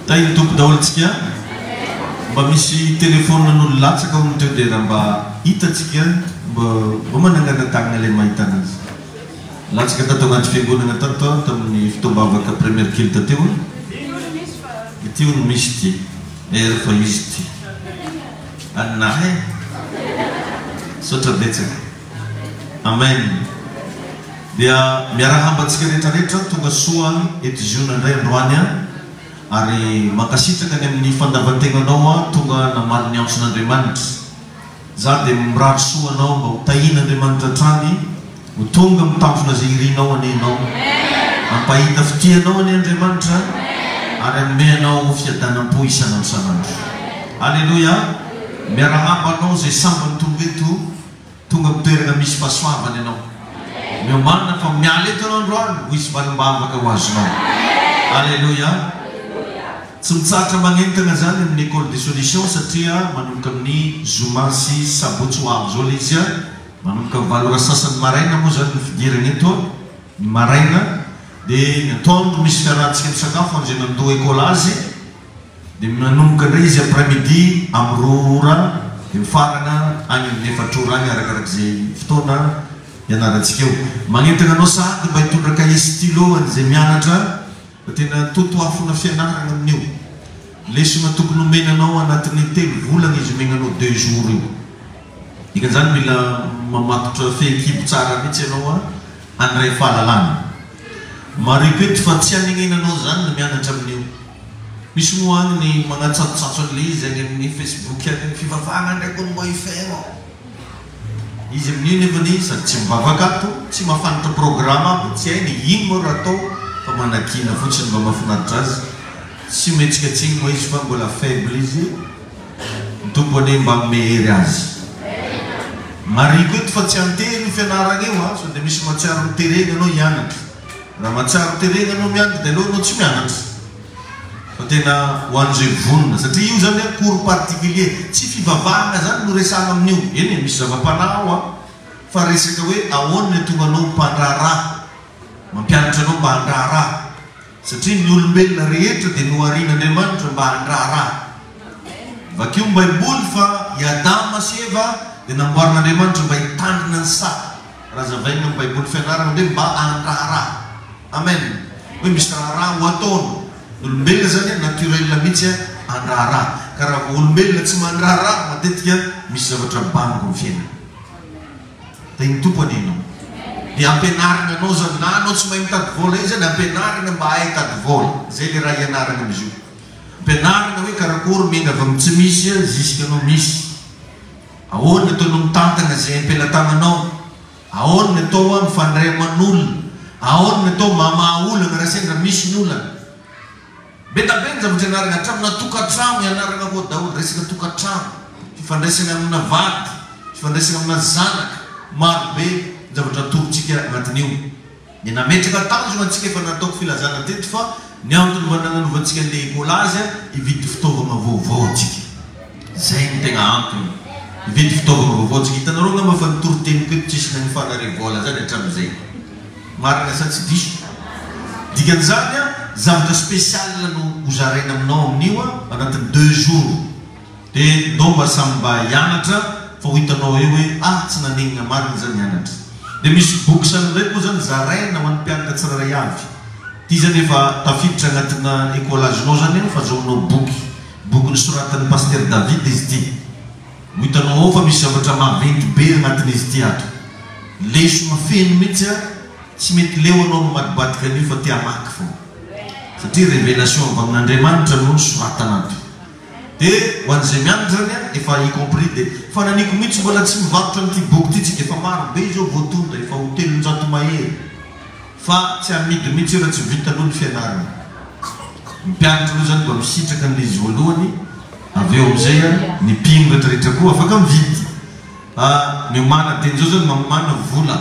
Tahin'ny Tompo daholo tsika. Mba misy téléphone n'olo latsaka hono teo dia raha mba hitatsika mba mba manangana tagnana ilay mahita anazy. Latsaka tato anaty fiangonana tato aho tamin'ny fotoam-bavaka première culte teo. Ity hono misy ity. Er fa izy ity. Anah e. Misaotra betsaka. Amen. Dia miarahaba antsika rehetra rehetra tonga soa eto Ziona indray androany an! Ary mankasitraka ny amin'ny fandavan-tegnanao an tonga namaly ny antson'Andriamanitra. Za dia mirary soa anao mba ho tahian'Andriamanitra hatrany, ho tonga amin'ny tanjona izay irinao anie ianao. Hampahita fitia anao anie Andriamanitra ary hanome anao fiadanam-po isan'andro isan'andro. Aleloia! Miarahaba anao izay sambany tonga eto. Tonga amin'ny toerana misy fahasoavana ianao. Miomàna fa miala eto ianao androany, ho hisy valim-bavaka ho azonao. Aleloia! Tsy mitsahatra magnentana izany amin'ny Ecole des Solutions satria manomboka amin'ny zoma sy sabotsy ho avy izao ilay izy. Manomboka amin'ny valo ora sasany maraina moa izany ny fidirana eto, ny maraina, dia ny atoandro misy fiarahantsika misakafo an'izay nandoa écolage. Dia manomboka indray izy après midi amin'ny roa ora dia mifarana any amin'ny efatra ora any arakarak'izay fotoana ianarantsika eo. Manentana anao sahady mba hitondra cahier sy stylo an'izay mianatra fa tena totoafona fianarana amin'io. Lesona tokony omena anao anatin'ny telo volana izy omena anao deux jours io. Dikan'izany mila mamatotra fehikibo tsara mihitsy ianao handray fahalalana. Marihiko eto fa tsy hanenenanao izany ny mianatra amin'io. Misy moa any ny manatsatsotsatso an'ilay izy any amin'ny facebook any, ny fivavahana ndray kony mba hifeno. Izy amin'io nefany sady tsy mivavaka ato, tsy mahafantatra programme aby, tsy hainy ino moa raha atao fa manakiana fotsiny mba mahafinaritra azy. Tsy ometsika tsiny moa izy fa mbola faible izy, ny Tompo anie mba hanome hery azy. Marihiko eto fa tsy antery io fianarana io a, sao dia misy mahatsiaro ho terena ianao hianatra. Raha mahatsiaro terena ianao mianatra dia aleo ianao tsy mianatra fa tena ho an'izay vonona satria io zany an cours particulier, tsy fivavahana zany no resahana amin'io, eny e misy zava-panahy ao an, fa resaka hoe ahoana ny hatonga anao ho mpandraharaha, mampianatra anao mba handraharaha satria ny olombelona rehetra dia noharian'Andriamanitra mba handraharaha. Vakio ny baiboly fa i Adama sy Eva dia namboarin'Andriamanitra mba hitandrina ny saha. Raha azavaina amin'ny baiboly fianarana dia mba handraharaha. Amen. Hoe misy raharaha ho ataony. Ny olombelona zany naturel mihitsy handraharaha. Ka raha vao olombelona tsy mandraharaha matetika misy zavatra bango ny fiainana. Tahin'ny Tompo anie ianao. Dia ampianarina anao zany na anao tsy mahay mitady vola io zany ampianarina mba hahay hitady vola. Zay le raha ianarana amin'izy io. Ampianarina hoe karakory miainga avy amin'ny tsy misy jusque anao misy. Ahoana ny ataonao mitantana izay am-pelatananao? Ahoana ny atao mifandray aman'olona? Ahoana ny atao mamaha olana raha sendra misy ny olana? Be da be ny zavatra ianarana, hatramina tokantrano ianarana koa daholo, resaka tokantrano, fifandraisana amina vady, fifandraisana amina zanaka, maro be ny zavatra atorontsika anatin'io. Dia nametraka tanjona antsika efa nataoko filazana teto fa ny antony mba nagnanovantsika an'ilay écolage hividy fitaovagna vaovao antsika. Zay no tegna antony. Hividy fitaovagna vaovao antsika. Hitanareo angamba fa ny toriteniko eto tsisy nagnifana revola zany hatramin'izay. Marina sa tsy diso? Dikan'izany zavatra spécial no hozaraina aminao amin'io anatin'ny deux jours. Dia ndao mba samy mba hianatra fa ho hitanao eo hoe ah tsy nanegnina marina zany nianatra. Dia misy boky samy indray moa zany zaraina ho an'ny mpianatra tsirairay avy. Ity zany efa tafiditra agnatina écolage-nao zany fa azahoanao boky. Boky nosoratan'i Pasitera David izy ity. Ho hitanao ao fa misy zavatra maventy be agnatin'izy ity ato. Lesona feno mihitsy a, tsy mety leo anao mamadibadika an'io fa te hamaky foana. Satria révélation avy amin'Andriamanitra no nosoratana ato. De ho an'izay mianatra zany an, efa y compris de fa naniko mihitsy mbola tsy mivarotra an'ity boky ity tsika, efa maro be izao voatonta, efa ho 300 mahery, fa tsy amidy mihitsy io raha tsy vita aloha ny fianarana. Ny mpianatra aloha zany mba misitraka an'ilay izy voalohany, avy eo amizay an, ny mpino retraretra koa afaka mividy. Fa miomàna dieny zao zany magnomàna vola,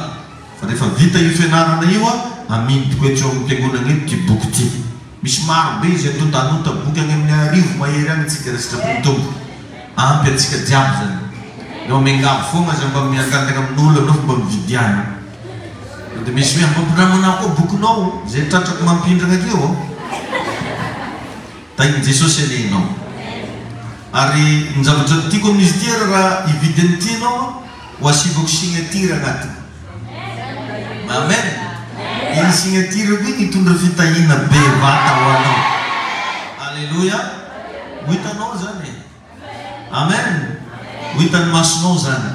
fa rehefa vita io fianarana io an, amidiko eto amin'ny mpiangonana eto ity boky ity. Misy maro be izay antontanonta boky any amin'ny arivo mahery any tsika raha sitrapon'ny Tompo. Ampy antsika jiaby zany. Mba miangavy foagna aza mba miangangana amin'olo anao fa mba mividiana. Sao dia misy hoe mampindramana ahy koa bokinao, izay tratrako mampindrana akeo. Tahin'i Jesosy anie ianao. Ary ny zavatra tiako amin'izy ity ary raha hividy an'ity ianao an, ho asivako signature agnatiny. Amen. Iny signature iny hitondra fitahiana be vata ho anao. Alléluia. Ho hitanao zany e. Amen! Ho hitan'ny masonao izany.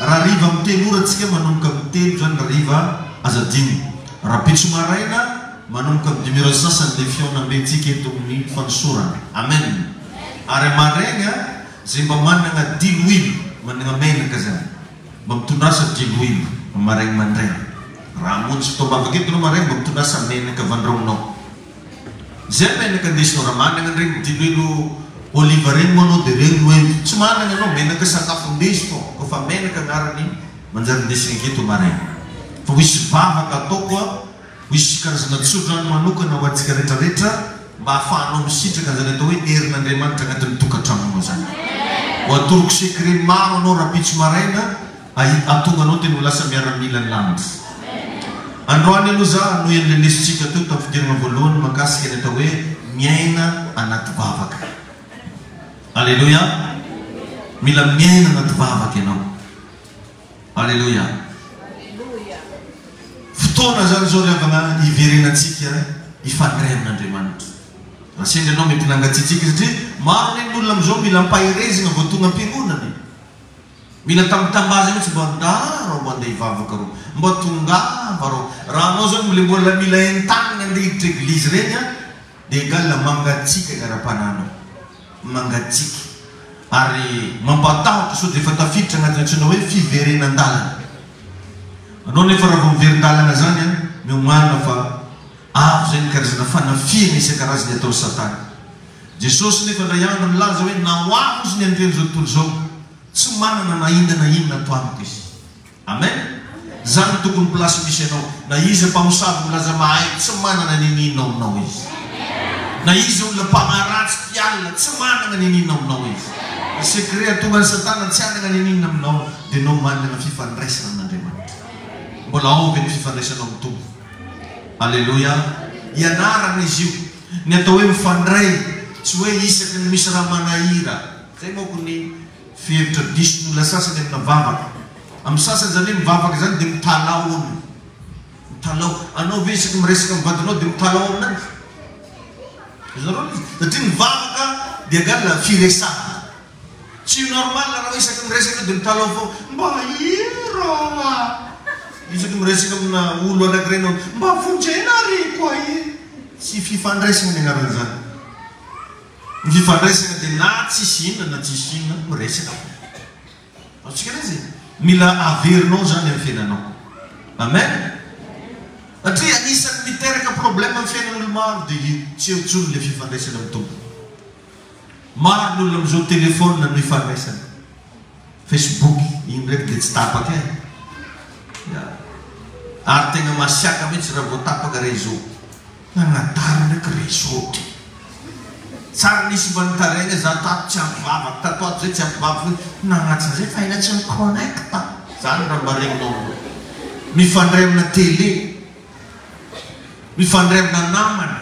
Rahariva amin'ny telo ora tsika manomboka amin'ny telo izany rahariva aza adino. Rahampitso maraina manomboka amin'ny dimy ora sy sasany ilay fihaonambentsika eto amin'ny fanosorana. Amen! Ary maraigna izay mba managna diloilo, managna menaka zany, mba mitondrasa diloilo maraigny mandraigny. Raha hamonjy fotoam-bavaka eto anao maraigny mba mitondrasa menaka vandraominao. Zay menaka andesinao raha managna an'regny diloilo olive regny moa anao de regny no ento, tsy managna anao menaka sakafo indeso fô kôfa menaka agnarany manjary indesigny aketo maraigny fa ho hisy vavaka ataoko a, ho hisy karazana tsodrano manokana ho antsika retraretra mba afahanao misitraka an'zany atao hoe herin'Andriamanitra agnatin'ny tokantranonao zany. Ho atoroko secret maro anao rapitso maraina Hahatonga anao tena ho lasa miaramilan'ny lanitra. Androany aloha za hanohy an'ilay lesontsika teo tamin'ny fidirana voalohany mahakasika ny atao hoe miaina anaty vavaka. Aleloia! Mila miaina anaty vavaka ianao. Aleloia! Fotoana izany izao ry havana hiverenantsika hifandray amin'Andriamanitra. Raha sendra ianao mety nangatsiatsiaka satria maro anie ny olona amin'izao mila ampaherezina vao tonga am-piangonana e. Mila tambitambaza mihitsy mba ndà rô mba ndeha hivavaka rô, mba tongava rô, raha anao zany mle mbola mila entanina ndeha hiditra eglizy reny an, de egal mangatsiaka ny ara-panahinao, mangatsiaka, ary mampatahotra sao de efa tafiditra agnatin'ny antsoina hoe fiverenan-dalana, anao nefa raha vao miverin-dalana zany an, miomàna fa avy zay ny karazana fanafihana isan-karazany ataon'i satana. Jesosy nefa indray andro nilaza hoe na ho avy ozy ny anjelin'izao tontolo izao, tsy manana na inona na inona ato amiko izy. Amen! Zany no tokony place misy anao. Na iza mpamosavy milaza mahay, tsy manana niniana aminao izy. Na iza olona mpanaratsy, mpialona, tsy manana niniana aminao izy. Ny secret hahatonga an'i satana tsy hanana niniana aminao dia enao manana fifandraisana amin'Andriamanitra. Mbola ao ve ny fifandraisanao amin'ny Tompo? Aleloia! Ianarana izy io. Ny atao hoe mifandray, tsy hoe isaky ny misy raha manahira. Izay manko ny fihevitra dison'olona sasany amina vavaka. Amin'ny sasany izany hoe mivavaka izany dia mitalaho hono. Mitalaho. Anao ve isaky miresaka amin'ny vadinao dia mitalaho aminazy? Azonareo ilay izy? Satria ny vavaka dia égal firesahana. Tsy normal raha hoe isaky miresaka dia mitalaho foana, mba hira a! Isaky miresaka amina olo anankiray anao, mba vonjena re koa e! Tsy fifandraisana ny anaran'izany. Ny fifandraisana dia na tsisy inona na tsisy inona, miresaka foana. Azontsika ilay izy e? Mila averinao izany amin'ny fiainanao. Amen! Satria anisan'ny miteraka problème amin'ny fiainan'olo maro dia io, tsy eo intsony ilay fifandraisana amin'ny Tompo. Maro ny olona amin'izao telephone no ifandraisana. Facebook iny ndraiky dia tsy tapaka e. Ya. Ary tegna masiaka mihitsy raha vao tapaka réseau. Nanadala ndraiky réseau ty. Tsary nisy mba nitaraigna za tato tsy ampy vavaka, tato ato zay tsy ampy vavaka hoe nagnatsa zay fa ela tsy mi-connecte. Zany raha mba regninao aloha. Mifandray amina télé, mifandray amina namana.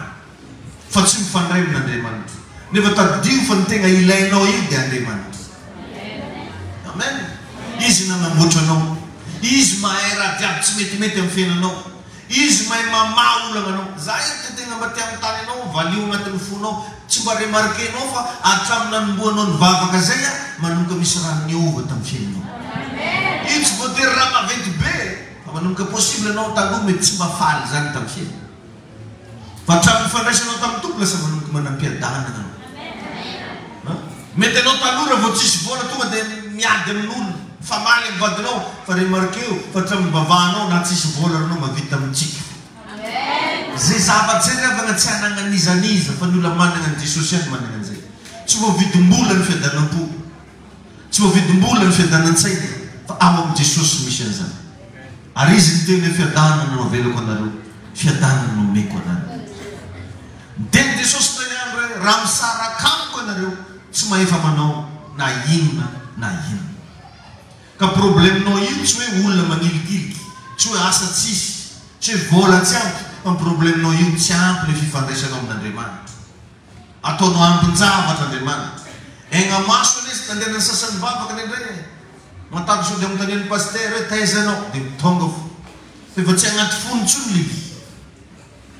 fa tsy mifandray amin'Andriamanitra. Nefa tadidio fa ny tegna ilainao io dia Andriamanitra. Amen. Izy nanamboatra anao. Izy mahay raha jiaby tsy metimety amin'ny fiainanao. Izy mahay mamaha olagna anao. Za eto dia tegna mba te hanontany anao, valio agnatin'ny fonao. Tsy mba remarquer-nao fa hatramin'ny nanombohanao nivavaka zay a, manomboka misy raha niova tamin'ny fiainanao. Io tsy voatery raha maventy be fa manomboka possible anao taloha mety tsy mba faly zany tamin'ny fiainana. Fa hatramin'ny nifandraisanao tamin'ny Tompo lasa manomboka manam-piadanana ianao. Mety ianao taloha raha vao tsisy vola tonga dia miady amin'olona, mifamaly amin'ny vadinao, fa remarqueo fa hatramin'ny nivavahanao na tsisy vola ary anao mahavita mitsiky fo. Izay zavatra izay ry havana tsy anagnan'iza n'iza fa ny olona manana an'i Jesosy ihany manana an'izay. Tsy voavidim-bola ny fiadanam-po. Tsy voavidim-bola ny fiadanan-tsaina fa ao amin'i Jesosy no misy an'izany. Ary Izy niteny hoe fiadanana no avelako anareo, fiadanana no omeko anareo. Niteny Jesosy indray andro hoe raha misaraka amiko ianareo tsy mahefa manao na inona na inona. Ka problème-nao io tsy hoe olona manilikiliky, tsy hoe asa tsisy, tsy hoe vola tsy ampy fa ny problème-nao io tsy ampy ilay fifandraisanao amin'Andriamanitra. Ataonao ambin-javatra Andriamanitra. Aigna-maso anie izy nandehanan'ny sasany nivavaka indraindray e. Matahotra sao dia anontanian'ny pasitera hoe taiza ianao? Dia tonga fo. Fa efa tsy agnaty fony intsony le izy.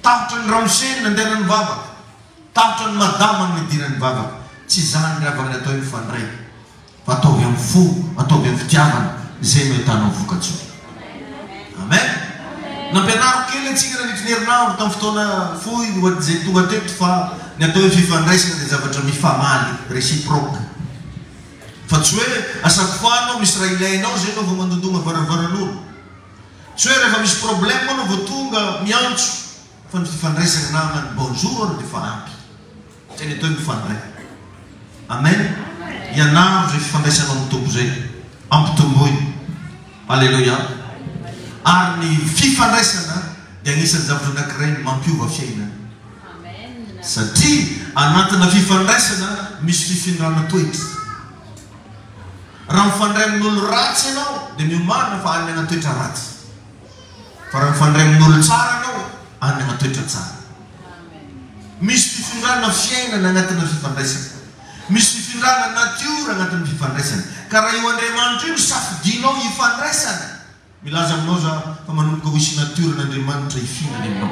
Tahotra ny ramose ny nandehanany nivavaka. Tahotra ny madama ny nidirany nivavaka. Tsy izany ry havana ny atao hoe mifandray. Fa ataovy amin'ny fo, ataovy amin'ny fitiavana, izay no ahitanao vokatsoa. Amen! Nampianariko kely antsika nandritry ny herinandro tamin'ny fotoana fohy ho an'izay tonga teto fa ny atao hoe fifandraisana dia zavatra mifamaly, réciproque. Fa tsy hoe à chaque fois anao misy raha ilainao izay anao vao mandondogna varavaran'olo. Tsy hoe rehefa misy problème anao vao tonga miantso fa ny fifandraisana namany bonjour ary dia efa ampy. Zay ny atao hoe mifandray. Amen. Ianaro izay fifandraisanao amin'ny Tompo izay. Ampitomboy. Aleloia. Ary ny fifandraisana dia anisan'ny zavatra anankiray mampiova fiainana. Satria anatina fifandraisana misy fifindrana toetra. Raha mifandray amin'olo ratsy ianao dia miomàna fa hanana toetra ratsy. Fa raha mifandray amin'olo tsara ianao, hanana toetra tsara. Misy fifindrana fiainana agnatina fifandraisana. Misy fifindrana natiora agnatin'ny fifandraisana. Ka raha io Andriamanitra io no safidinao hifandraisana, milaza aminao za fa manomboka ho hisy natioran'Andriamanitra hifindra any aminao.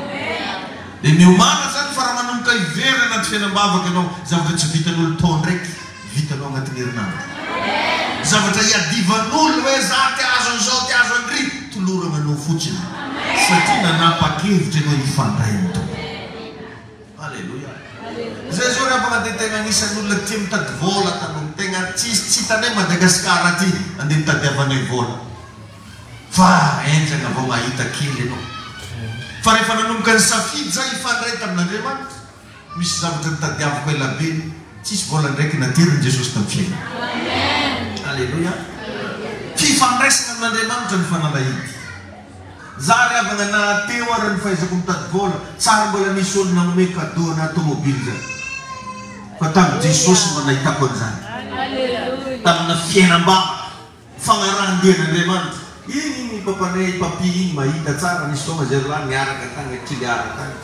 Dia miomàna zany fa raha manomboka hiverina anaty fiainam-bavaka ianao, zavatra tsy vitan'olo taon-draiky, vitanao agnatin'ny herinandro. Zavatra iadivan'olo hoe za te hahazo an'izao, te hahazo an'ry, tolorana anao fotsiny satria nanapa-kevitra ianao hifandray amin'ny Tompo. Aleloia. Zay zao ry havana dia tegna anisan'ny olona tia mitady vôla taloha, tegna tsisy tsy hitanay Madagascar aty andeha mitadiavanay vôla fa henjagna vao mahita kely ianao. Fa rehefa nanomboka nisafidy za hifandray tamin'Andriamanitra, Misy zavatra notadiaviko ela be, tsisy vola ndraiky naterin'i Jesosy tamin'ny fiainako. Aleloia. Fifandraisana amin'Andriamanitra ny fanalahidy. Za ry havagna na teo ary ny fahaizako mitady vola, tsary mbola nisy olo nagnome cadeau ana tomobile zany. Fa tamin'i Jesosy mba nahitako an'izany. Tamina fiainam-bavaka. Fagnarahan-dia an'Andriamanitra. Iny iny i papanay i papi iny mahita tsara, nisy fotoagna zay roalahy niaraka tagny Toliara tagny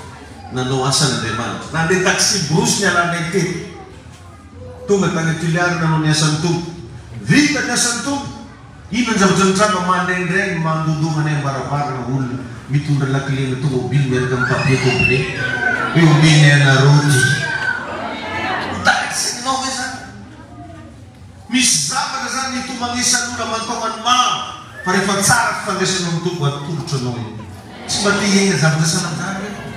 nanao asan'Andriamanitra. Nandeha taxi brousse nialanay teto. Tonga tagny Toliara nanao ny asan'ny Tompo. Vita ny asan'ny Tompo. Inona ny zavatra nitranga? Mandraindraigny mandondogna anay am-baravarana olona mitondra lakile-na tomobily miaraka amin'ny papier complet hoe omenay anareo ty. Taxi-nao ve zany? Misy zavatra zany mitomagnesan'olo aman-taonany maro fa rehefa tsara fifandraisanao amin'ny Tompo atolotro anao io. Tsy mba te hiaina zavatra salan'izany ve ianao?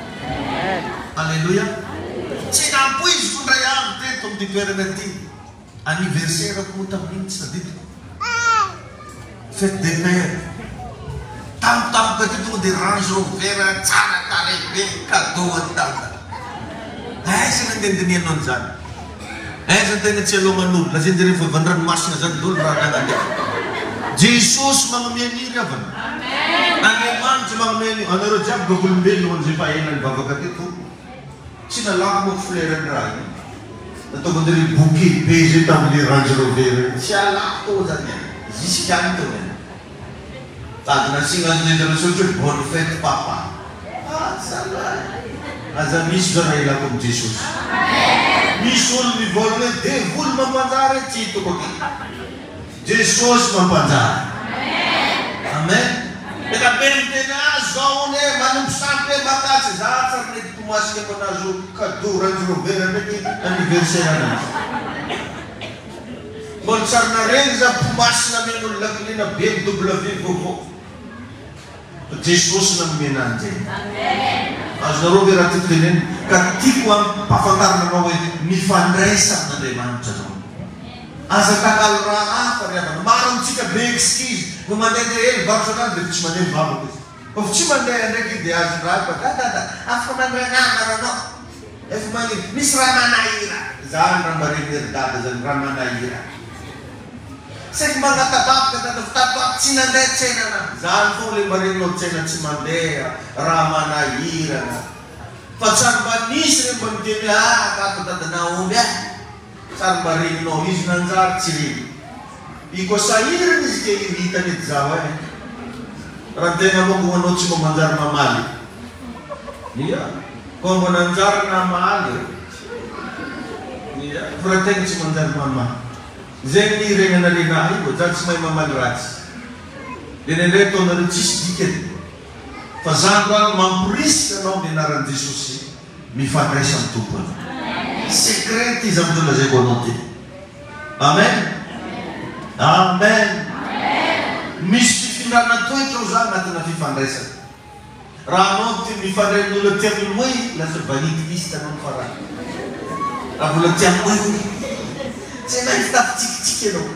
Aleloia! Tsy nampoiziko indray andro teto amin'ity toerana ity. Anniversaire-ko moa tamin'iny tsy tadidiko. Fête des pères. Tampotampoka teo tonga dia Range Rover tsara tarehy be cadeau an'i Dada. Aiza no andinindinihanao an'izany? Aiza ny tegna tsy aloman'olo? Lazain-jareo fa avy an-dranomasina zany daholo raha nagnandefa. Jesosy magnome an'io ry havana. Andriamanitra magnome an'io. Anareo jiaby vavolombelona ho an'izay efa ela nivavaka teto. Tsy nalako manko fleur ny raha io. Nataoko an'ireny bouquet be zay tamin'le Range Rover ireny. Tsy alako tao zany e. Jusqu'any tao e. Sady nasiana lettre soratra hoe bonne fête papa. Ah zalahy. Aza misy zao raha ilako amin'i Jesosy. Misy olo mivolagna hoe devoly mampanjary e, tsy hitako aky. Jesosy mampanjary. Amen. Tena be miteny azy zao hono e, manompo sampy e, makatsy, za tsary nety tomasika mba nahazo cadeau Range Rover ndraiky anniversaire anazy. Mbola tsary naregny za mpimasy namen'olo lakile na BMW vaovao. Fa Jesosy nanome ananjy e. Azonareo ve raha tiako tenenina? Ka tiako ampahafantarina anao hoe mifandraisa amin'Andriamanitra anao. Aza atakalo raha hafa ry havana. Maro amintsika be excuse vao mandehandeha hely varotra an'any dia tsy mandeha mivavaka izy. Fa vao tsy mandeha ndraiky dia azon-draha fa dadada afaka mandray namana anao. Efa manino? Misy raha manahira. Zany raha mba ren'i ry dada zany raha manahira. Saiky mangatabavaka dada fa tato ato tsy nandeha tsena na. Zany foana le mba reninao tsena tsy mandeha raha manahirana. Fa tsary mba nisy re mba niteny hoe ah tato dada nahomby ah. Tsary mba reninao izy nanjary tsy reny. I koa sahirana izy ke io hitany edy zaho eh. Raha ny tena manko anao tsy mba manjary mamaly. Ia, koa mba nanjary namaly e. Fa raha tegna tsy manjary mamaha. Zegny ny iregnanareo ahy io, za tsy mahay mamaly ratsy. Dia indraindray ataonareo tsisy dikany. Fa za androany mamporisika anao amin'ny anaran'i Jesosy mifandraisa amin'ny Tompo anao. Secret ty zavatra lazaiko anao ty. Amen. Amen. Misy fifindrana toetra ao za anatina fifandraisana. Raha anao tia mifandray amin'olona tia milomay lasa vanity-liste anao ny farany. Raha mbola tia milomay tsy hainao hitafitsikitsiky ianao.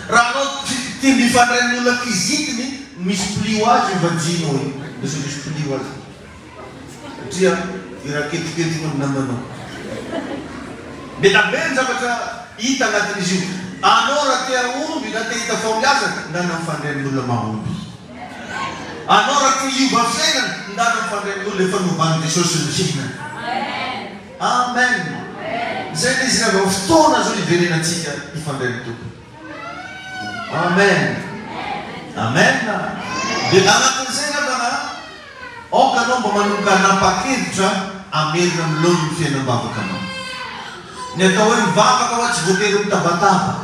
Raha anao tia mifandray amin'olona kizitiny misy pli ho azy io vajinao io. Lasa misy pli ho azy. Satria iraketoketoka ny namanao. Be da be ny zavatra hita anatin'izy io. Anao raha te hahomby na te hahita fahombiazana, ndana mifandray amin'olona mahomby. Anao raha te hiova fiainana, ndana mifandray amin'olona efa novan'i Jesosy ny fiainany. Amen. Izay ilay izy ry havana, fotoana izao hiverenantsika hifandray amin'ny Tompo. Amen. Amen. Dia anatin'izay ry havana, aoka anao mba manomboka hanapa-kevitra hamerina amin'ny laoniny ny fiainam-bavaka anao. Ny atao hoe mivavaka hoa tsy voatery mitabataba.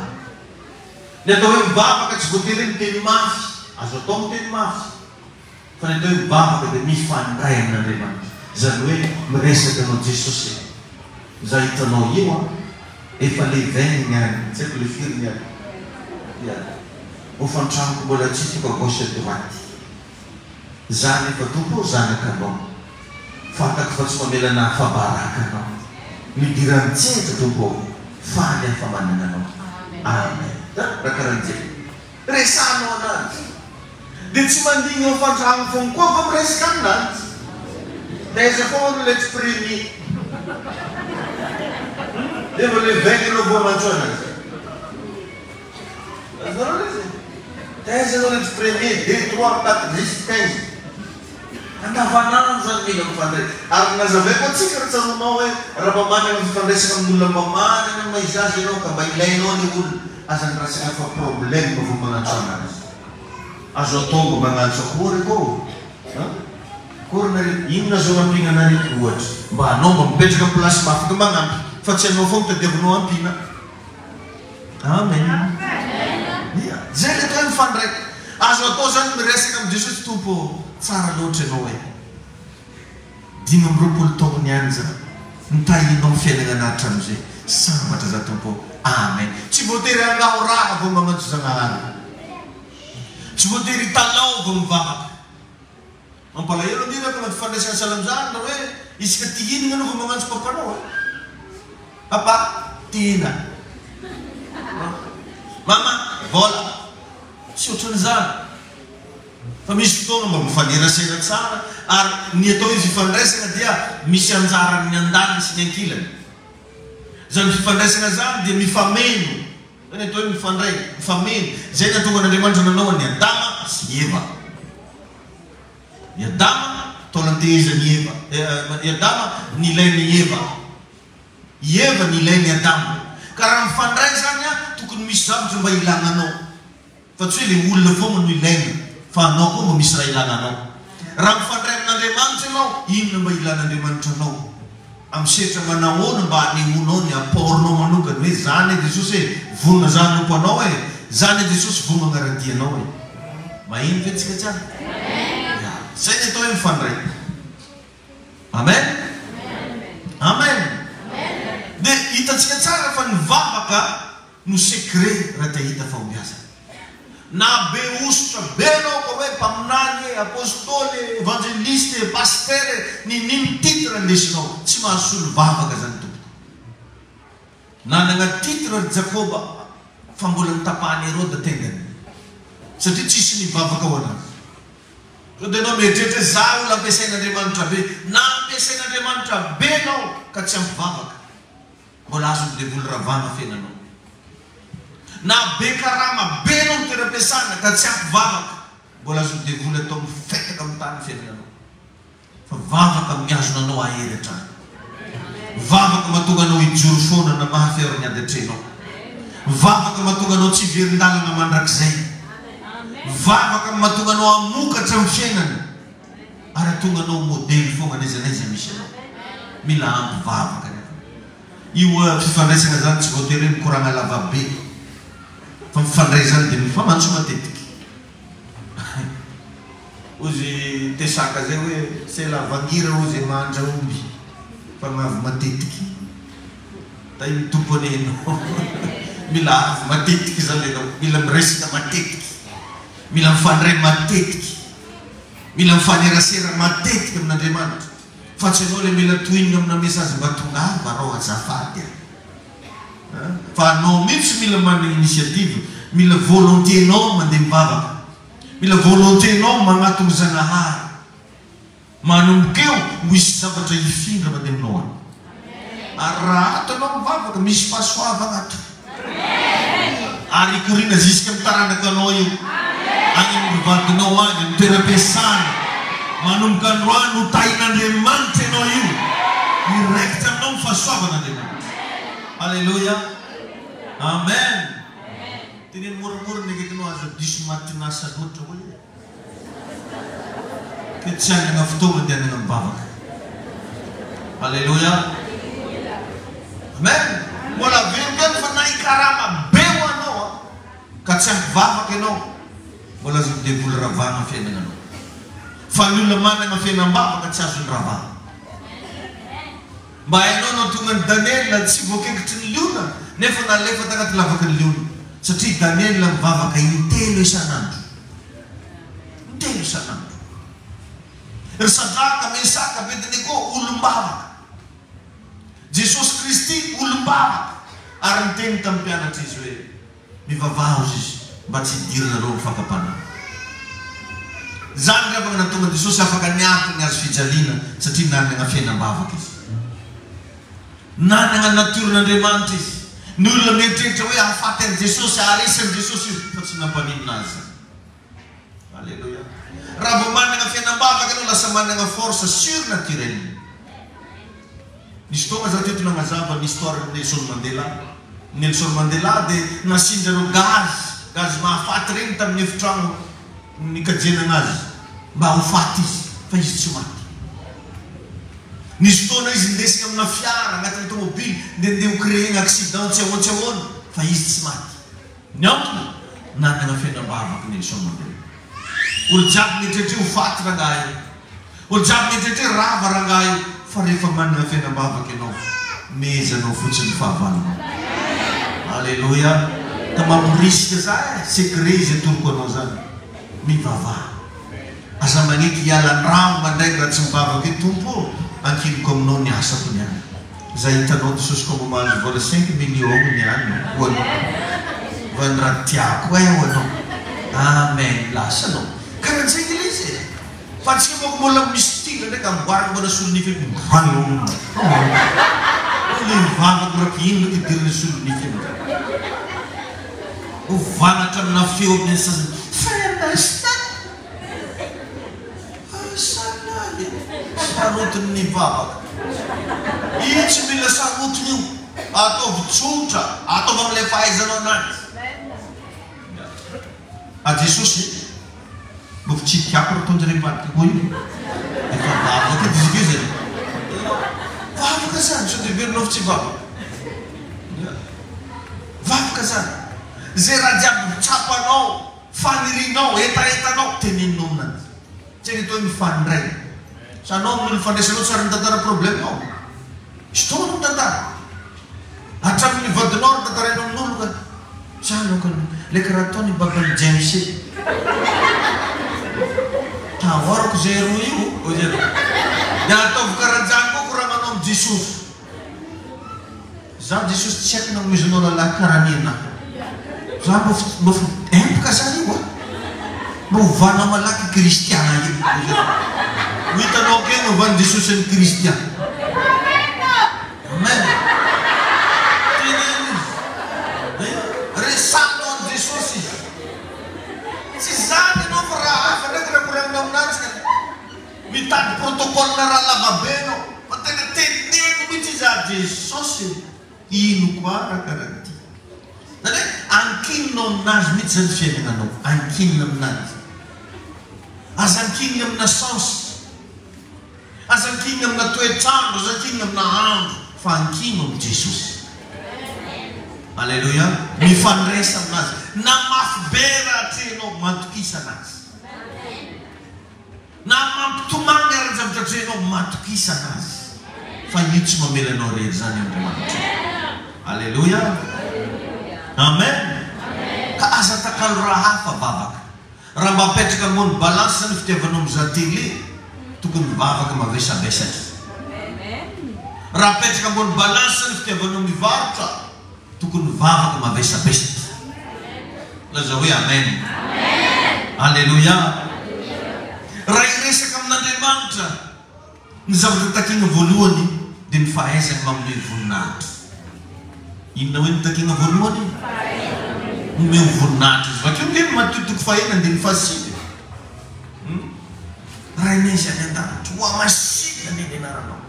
Ny atao hoe mivavaka tsy voatery hoe miteny mafy. Azo atao miteny mafy. Fa ny atao hoe mivavaka dia mifandray amin'Andriamanitra. Izany hoe miresaka anao Jesosy e! Za hitanao io an! Efa le vingt ny any, tsy haiko le firy ny any. Ya. Hofan-tranoko mbola tsy tonga gauche droite. Za nefa Tompo ô zanaka anao. Fantako fa tsy mamela anah afa-baraka anao. Midira an-tsehatra Tompo ô! Faly aho fa manana anao. Amen. Raha karahan'izay. Resahanao ananjy. Dia tsy mandigny ao fandragno fogna koa fa miresaka aminanjy. Taiza fogna aloha ilay tsy premier. Dia vao le vingt anao vao manjo ananjy. Azonareo ilay izy e? Taiza anao ilay tsy premier, deux, trois, quatre, dix, 15. Andavanandro zany mila mifandray. Ary nazavaiko antsika ry tsaroanao hoe raha mba manana fifandraisana amin'olona mba manana ny maha izy azy ianao ka mba ilainao ny olona, aza andrasana fa problème vao magnantso anazy. Azo atao mba magnantso akory akô an! Akory nareo, inona azo anampiana anareo ohatra. Mba anao mba mipetraka am place mba afaka magnampy fa tsy anao fogna tadiavinao ampiana. Amen. Ia, zay le atao hoe mifandray. Azo atao zany miresaka amin'i Jesosy, Tompo ô, tsara loatra Ianao e. 25 taogno niany za, nitahianao ny fiainagnanà hatramin'izay. Sambatra za Tompo ô. Amen. Tsy voatery hangaho raha vao magnantso Zagnahary. Tsy voatery hitalao vao mivavaka. Mampalahelo anie raha anaty fandraisana sahala amin'izany raha hoe isaka te hihinana ianao vao magnantso papanao e. Papa, te hihinana. Mama, vola. Tsy ohatran'izany. Fa misy fotoana mba mifanerasera tsara ary ny atao hoe fifandraisana dia misy anjaran'ny andaniny sy ny ankilany. Izany fifandraisana izany dia mifameno. Izay ny atao hoe mifandray, mifameno. Izay ny nahatonga an'Andriamanitra nanao an'i Adama sy i Eva. I Adama, taolan-tehezan'i Eva. I Adama nilain'i Eva. I Eva nilain'i Adama. Ka raha mifandray izany an, tokony misy zavatra mba ilana anao. Fa tsy hoe le olona foana no ilaina, fa anao koa mba misy raha ilana anao. Raha mifandray amin'Andriamanitra ianao, inona mba ilan'Andriamanitra anao? Amin'ny sehatra manahoana mba hanehoanao ny apport-nao manokana hoe za anie Jesosy e, vonona za hanompo anao e, za anie Jesosy vonona hanara-dia anao e. Maheno ve tsika tsara? Ya. Zay ny atao hoe mifandray. Amen. Amen. Dia hitantsika tsara fa ny vavaka no secret raha te hahita fahombiazana. Na be hosotra be enao ka hoe mpaminany e, apostoly e, evangeliste e, pasitera e, ninin titre ndesinao, tsy mahasolo vavaka zany tompoko. Nanagna titre ry Jakoba fa mbola notapahan'i Heroda tendany satria tsisy nivavaka ho anazy. Sao dia enao mieritreritra hoe za olona ampiasain'Andriamanitra be. Na ampiasain'Andriamanitra be enao ka tsy ampy vavaka. Mbola azon'ny devoly ravana fiainanao. Na be karama be enao ny toeram-piasana ka tsy ampy vavaka, mbola azon'ny devoly atao mifetaka amin'ny tany ny fiainananao. Fa vavaka mihazona anao hahery hatrany. Vavaka mahatonga anao hijoro foana na mafy ary ny ady atrehinao. Vavaka mahatonga anao tsy hiverin-dalana mandrakizay. Vavaka mahatonga anao hamokatra amin'ny fiainana ary hahatonga anao ho modely foana n'aiza n'aiza misy anao. Mila ampy vavaka nefa. Io fifandraisana zany tsy voatery hoe mikoragna lava be fa mifandray zany dia mifamantso matetiky. Hozy Tesaka zay hoe sela vangira hozy mahandra omby fa gnavy matetiky. Tahin'ny Tompo anie enao. Mila avy matetiky zany enao, mila miresaka matetiky, mila mifandray matetiky, mila mifanerasera matetiky amin'Andriamanitra. Fa tsy ianao ilay mila tohinina amina message mba tongava rao azafady a! Fa anao mihitsy mila manana initiative, mila volonté nao mandeha mivavaka, mila volonté nao manatona Zanahary. Manomboka eo ho hisy zavatra hifindra mandeha aminao any. Ary raha ato ianao mivavaka, misy fahasoavana ato. Ary hikoriana zisika amin'ny taranaka anao io. Any amin'ny vadinao any, amin'ny toeram-piasana. Manomboka androany ho tahin'Andriamanitra ianao io. Hiraikitra aminao ny fahasoavan'Andriamanitra. Aleloia. Amen. Teneno moramora ny akaikinao aza diso matin'asa loatra hoe. Ke tsy hanana fotoana andehanana mivavaka. Aleloia. Amen. Mbola averiko ihany fa na hikarama be ho anao an, ka tsy ampy vavaka ianao, mbola azon'ny devoly ravana ny fiainananao. Fa ny olona manana fiainam-bavaka tsy azony ravana. Mba hainao nahatonga an'i Daniela tsy voakekitry ny liona nefa nalefa tanaty lavaky ny liona? Satria i Daniela mivavaka intelo isan'andro. Intelo isan'andro. Ry Sadraka, Mesaka, Abednego, olom-bavaka. Jesosy Kristy, olom-bavaka. Ary niteny tamin'ny mpianatra Izy hoe. Mivavaha hozy izy mba tsy hidiranareo amin'ny fakam-panahy. Izany ry havana nahatonga an'i Jesosy afaka niaritra ny hazo fijaliana satria nanana fiainam-bavaka izy. Nanana natioran'Andriamanitra izy. Ny olona mieritreritra hoe hahafaty an'i Jesosy, haharesy an'i Jesosy io, fa tsy nampaninona azy izany. Aleloia. Raha vao manana fiainam-bavaka ianao lasa manana force surnaturelle. Nisy fotoagna za teto nagnazava ny histoire n'i Nelson Mandela. Nelson Mandela dia nasian-jareo gaz, gaz mahafaty regny tamin'ny efitragno nikajianagna azy mba ho faty izy fa izy tsy maty. Nisy fotoana izy ndesigna amina fiara agnatin'ny tomobily nde ndeha ho créer-gna accident tsy ahoan tsy ahoana fa izy tsy maty. Ny antony? Nanana fiainam-bavaka Nelson Mandela. Olo jiaby mieritreritra hoe ho faty rangahy io. Olo jiaby mieritreritra hoe rava rangahy io. Fa rehefa manana fiainam-bavaka ianao, mehezanao fotsiny ny fahavalonao. Aleloia. Ka mamporisika za eh, secret izy atoroko anao zany. Mivavaha. Aza magneky hiala an-drano mandraigny raha tsy mivavaka hoe Tompo ô, ankiniko aminao ny asako niany. Za hitanao Jesosy ko mba mahazo vola cinq millions niany ho anao. Mba ny raha tiako eh ho anao. Amen lasa anao. Karaha zegny le izy e. Fa antsika manko mbola misy style ndraiky amboarina mbola solonify eky mivagno. Le mivavaka raha ino ndraiky idirana solonify amizay. Ovana hatraminà feo amin'ny sasany Fenestan! Sanay e! Sarotiny ny vavaka. Io tsy mila sarotiny io. Ataovy tsotra, ataovy amin'ilay fahaizanao anazy. A Jesosy e! Mba fitsipika ako raha ataon-jareo mivadika koa io. Efa vavaka edy izy io zay. Vavaka zany, sao dia heverinao fa tsy vavaka. Vavaka zany. Zay raha jiaby tsapanao, fanirianao, hetahetanao, teneninao aminanjy. Tsy hay atao hoe mifandray. Sa anao amin'ny olo ifandraisanao tsy ary mitantara problème nao? Misy fotoana anao mitantara. Hatramin'ny vadinao ary tantarainao amin'olo ka. Za aloha ka le karaha ataon'i baban'i James e. Tahorako zay roa io, hoy ianao. Dia ataovy karaha zany koa koragnanao amin'i Jesosy. Za Jesosy tsy haiko nanomezanao lalahy karaha ny anah. Za mba mba empoka zany io a. Mba ovanao malaky Christian io. Ho hitanao akeo ny ovan'i Jesosy an'i Christian. Amen. Teneno izy. Eh? Resahinao an'i Jesosy izy. Tsy zany ianao fa raha hafa ndraiky raha koragnina aminazy ka. Mitady protocole raha lava be enao fa tena teneno mihitsy izy ah Jesosy e! Ino koa raha karaha ty? Zany hoe ankinina aminazy mihitsy zany fiainagnanao, ankinina aminazy. Aza ankinina amina chance, aza ankinina amina toetr'andro, aza ankinina amina andro. Fa ankino amin'i Jesosy. Aleloia. Mifandraisa aminazy. Na mafy be raha atrehinao, matokisa anazy. Na mampitomany ary ny zavatra atrehinao, matokisa anazy. Fa io tsy mamela anao irery izany Andriamanitra. Aleloia. Amen. Ka aza atakalo raha hafa vavaka. Raha mba apetraka ambony balance zany fitiavanao mizaha télé, tokony mivavaka mavesabesatra. Raha apetraka ambony balance zany fitiavanao mivarotra, tokony mivavaka mavesabesatra. Lazao hoe amen. Alléluia. Raha hiresaka amin'Andriamanitra. Ny zavatra takiana voalohany dia ny fahaizany manome voninahitra. Inona hoe no takiana voalohany? Omeo voninahitra izy. Vakio ange ny Matio toko fahenina andininy fahasivy e. Hum? Rainay izay any an-danitra, hohamasinina anie ny anaranao.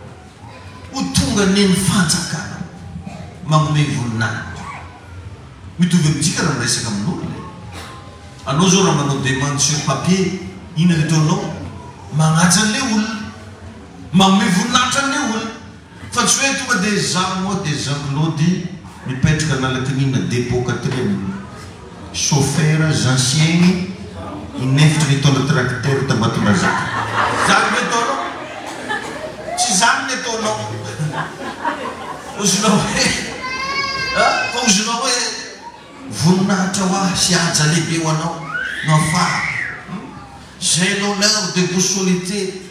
Ho tonga anie ny fanjakanao. Manome voninahitra. Mitovy amintsika raha miresaka amin'olona e. Anao zao raha manao demande sur papier, inona ny ataonao? Magnaja an'ilay olona. Manome voninahitra an'ilay olona. Fa tsy hoe tonga dia za moa dia Jean Claude mipetraka Analakininina depot quatrième. Chauffeur Jean-Siegny inefitra nitondra tracteur t'Ambatondrazaka. Zany ve ataonao? Tsy zany ny ataonao. Ozonao hoe fa ozonao hoe voninahitra ho ahy sy haja lehibe ho anao no afahako. J'ai l'honneur de vous soliter,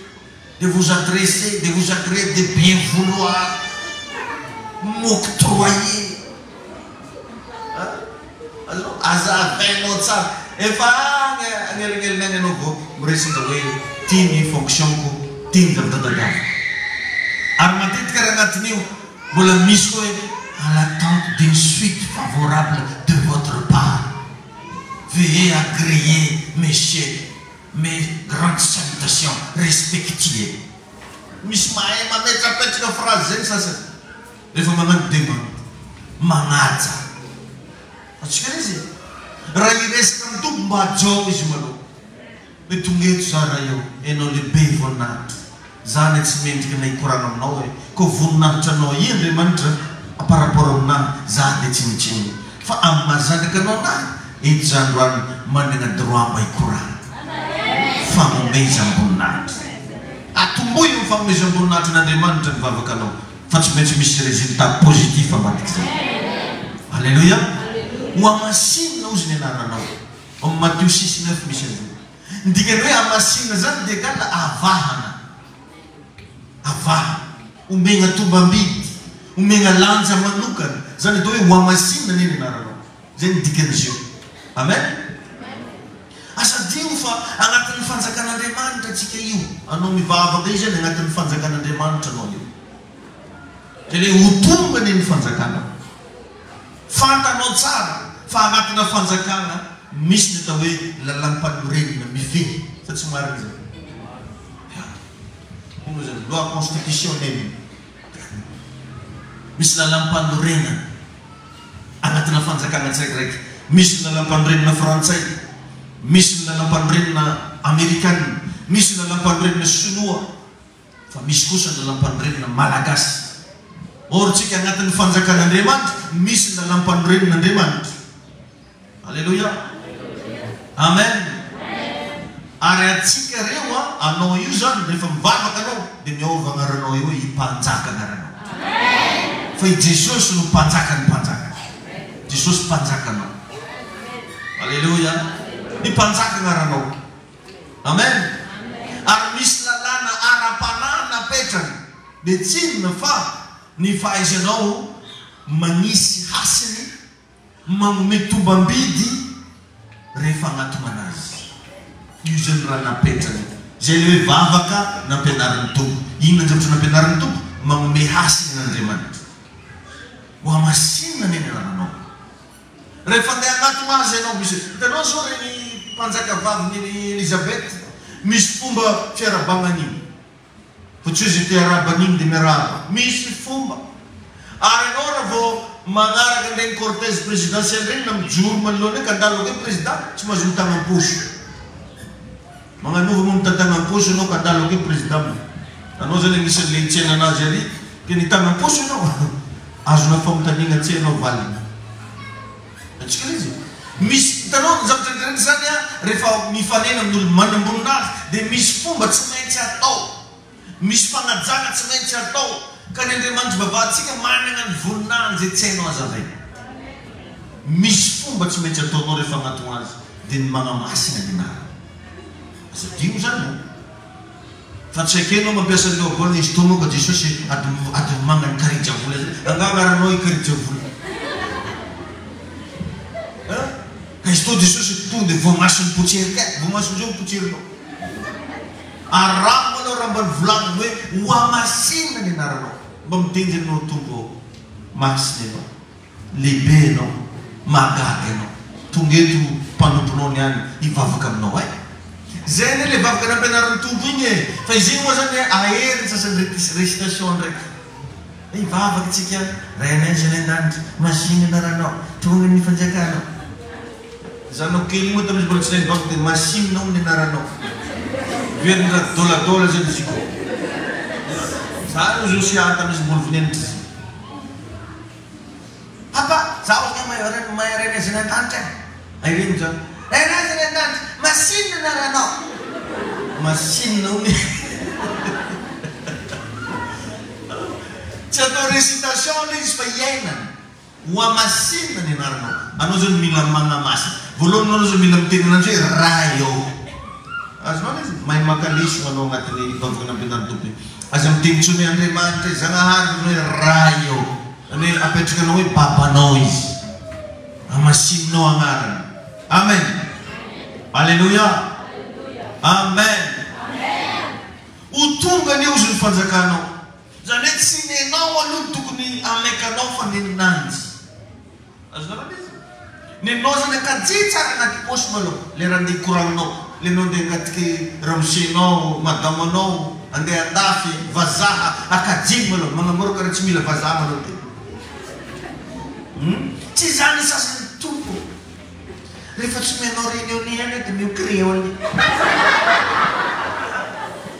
de vous adresser, de vous agréer, de bien vouloir m'octroyer. Azonao? Azavainao tsara. Efa any anelagnelana any anao vao miresaka hoe ty ny fonction-ko, ty ny zavatra tadiaviko. Ary matetika ary agnatin'io mbola misy koa hoe à l'attente d'une suite favorable de votre part. Veuillez agréer monsieur mes grandes salutations respectueux. Misy mahay mametrapetraka phrase zay ny sasany. Rehefa magnano demande, magnaja. Azontsika ilay izy e? Raha hiresaka amin'ny Tompo mba hajao izy malou. Hoe tonga eto za Ray ô, Enao lehibe voninahitra. Za anie tsy mendrika na hikoragna aminao e. Koa voninahitra anao i Andriamanitra par rapport aminahy, za dia tsinontsinona. Fa amin'ny maha zanaka anao anahy, eto za androany managna droit mba hikoragna. Fagnomezam-boninahitra. Atombohy amin'ny fagnomezam-boninahitran' Andriamanitra ny vavakanao. Fa tsy maintsy misy résultat positif ambadik'izay. Alléluia! Ho hamasinina hozy ny anaranao. Ao amin'ny Matio 6, 9 misy an'izay. Ny dikan'ny hoe hamasinina izany dia égal avahana. Avahana. Omegna tombam-bidy. Omegna lanja manokana. Izany atao hoe ho hamasinina anie ny anaranao. Izay ny dikan'izy io. Amen? Aza adino fa anatin'ny fanjakan'Andriamanitra antsika io. Anao mivavaka io izany anatin'ny fanjakan'Andriamanitra anao io. Dia ilay ho tonga anie ny fanjakanao. Fantanao tsara fa anatina fanjakana misy ny atao hoe lalàm-panorenana mifehy. Sa tsy marina izany? Ya. Hono izany, loi constitutionnelle. Misy lalàm-panorenana anatina fanjakana tsiraikiraiky. Misy ny lalàm-panorenana frantsay, misy ny lalàm-panorenana amerikana, misy ny lalàm-panorenana sinoa, fa misy kosa ny lalàm-panorenana malagasy. Or tsika agnatin'ny fanjakan'Andriamanitra, misy ny lalàm-panorenan'Andriamanitra. Aleloia. Amen. Ary antsika reo an, anao io zany rehefa mivavaka anao dia miova agnaranao eo hoe i mpanjaka agnaranao. Fa i Jesosy no mpanjakan'ny mpanjaka. Jesosy mpanjakanao. Aleloia. Ny mpanjaka agnaranao. Amen. Ary misy lalàna ara-panahy napetrany. Dia tsy inona fa ny fahaizanao magnisy hasiny Manome tombam-bidy rehefa agnatomana azy. Io izay no raha napetrany. Izay ilay hoe vavaka nampianarin'ny Tompo. Inona ny zavatra nampianarin'ny Tompo? Manome hasina an'Andriamanitra. Hohamasinina anie ny anaranao. Rehefa andeha hagnatona azy ianao, misy, hitanao izao ireny mpanjaka vavin'i Elizabeth, misy fomba fiarahabagna an'iny. Fa tsy hoe izay te hiarahaba an'iny dia miarahaba. Misy fomba. Ary ianao raha vao manaraka an'ireny cortège présidentiel ireny na mijoro manoloana eo ka handalo akeo président, tsy mahazo mitagna am-paosy. Magnanova moa mitantagna am-paosy ianao ka handalo akeo président. Anao zany anisan'ilay nitsena anazy ary. Tena hitana am-paosy ianao. Azona fanontaniana tsy hainao valiny. Antsika ilay izy e. Misy, hitanao, ny zavatra rehetra rehetra izany an, rehefa mifanena amin'olo manam-boninahitra dia misy fomba tsy maintsy atao. Misy fanajana tsy maintsy atao. Ka ny Andriamanitra ivavahantsika manana ny voninahiny izay tsy hainao hazavaina. Misy fomba tsy maintsy ataonao rehefa hanatona Azy dia ny manamasina ny anarany. Aza adino izany an. Fa tsy haiko enao mampiasa ny ohabolana izy toa moa ka Jesosy adimanga ny karijavola zay angaha anaranao i karijavola an ka izy toa Jesosy tonga de voamason'ny potsiery kay voamason'izao ny potsierinao aramo aloha raha mba nivolaniny hoe hohamasinina ny anaranao mba miteny zany anao Tompo ô masina ianao Lehibe ianao, mahagaga ianao. Tonga eto mpanomponao niany hivavaka aminao ay. Zay anie le vavaka nampianarin'ny Tompo iny e! Fa izy iny moa zany ahery ny sasany récitation ndraiky. Hivavaka tsika, Ray anay izay any an-danitra, masìna ny anaranao, tonga ny fanjakanao. Zanako kely moa tamin'izy mbola tsy nahay nivavaka dia masìna hono ny anaranao. Veriny ra-dôladôla zany izy io. Zany hozy Josia tamin'izy mbola vinenitra izy. Papa, zaho anie mahay mahay Rainay izay any an-danitra e! Ireny zany, Rainay izay any an-danitra, masinina anaranao! Masinina hono e! Tsy atao récitation ilay izy fa iainana. Hohamasinina ny anaranao. Anao zany mila manamasina. Voalohany anao zao mila miteny ananjy hoe Ray ô! Azonao ilay izy? Mahay maka lesona anao agnatin'ny vavaka nampianarin'ny Tompo iny. Aza miteny intsony hoe Andriamanitra e, Zagnahary fa hoe Ray ô. Zany hoe apetraka anao hoe babanao Izy. Hamasininao agnarany. Amen. Aleloia. Amen. Ho tonga anie ozy ny fanjakanao. Zany hoe tsy nenao aloha no tokony hamaikanao fa neninanjy. Azonareo le izy? Nenao zany akajia tsara agnaty paosy malôha lera andeha hikoragninao, le anao andeha hangatike ramosenao, madamanao, andeha andafy, vazaha, akajia malôha, magnamôra karaha tsy mila vazaha malôha ty. Hum? Tsy zany sasany Tompo. Rehefa tsy omenao réunionnais ihany aho dia omeo créole.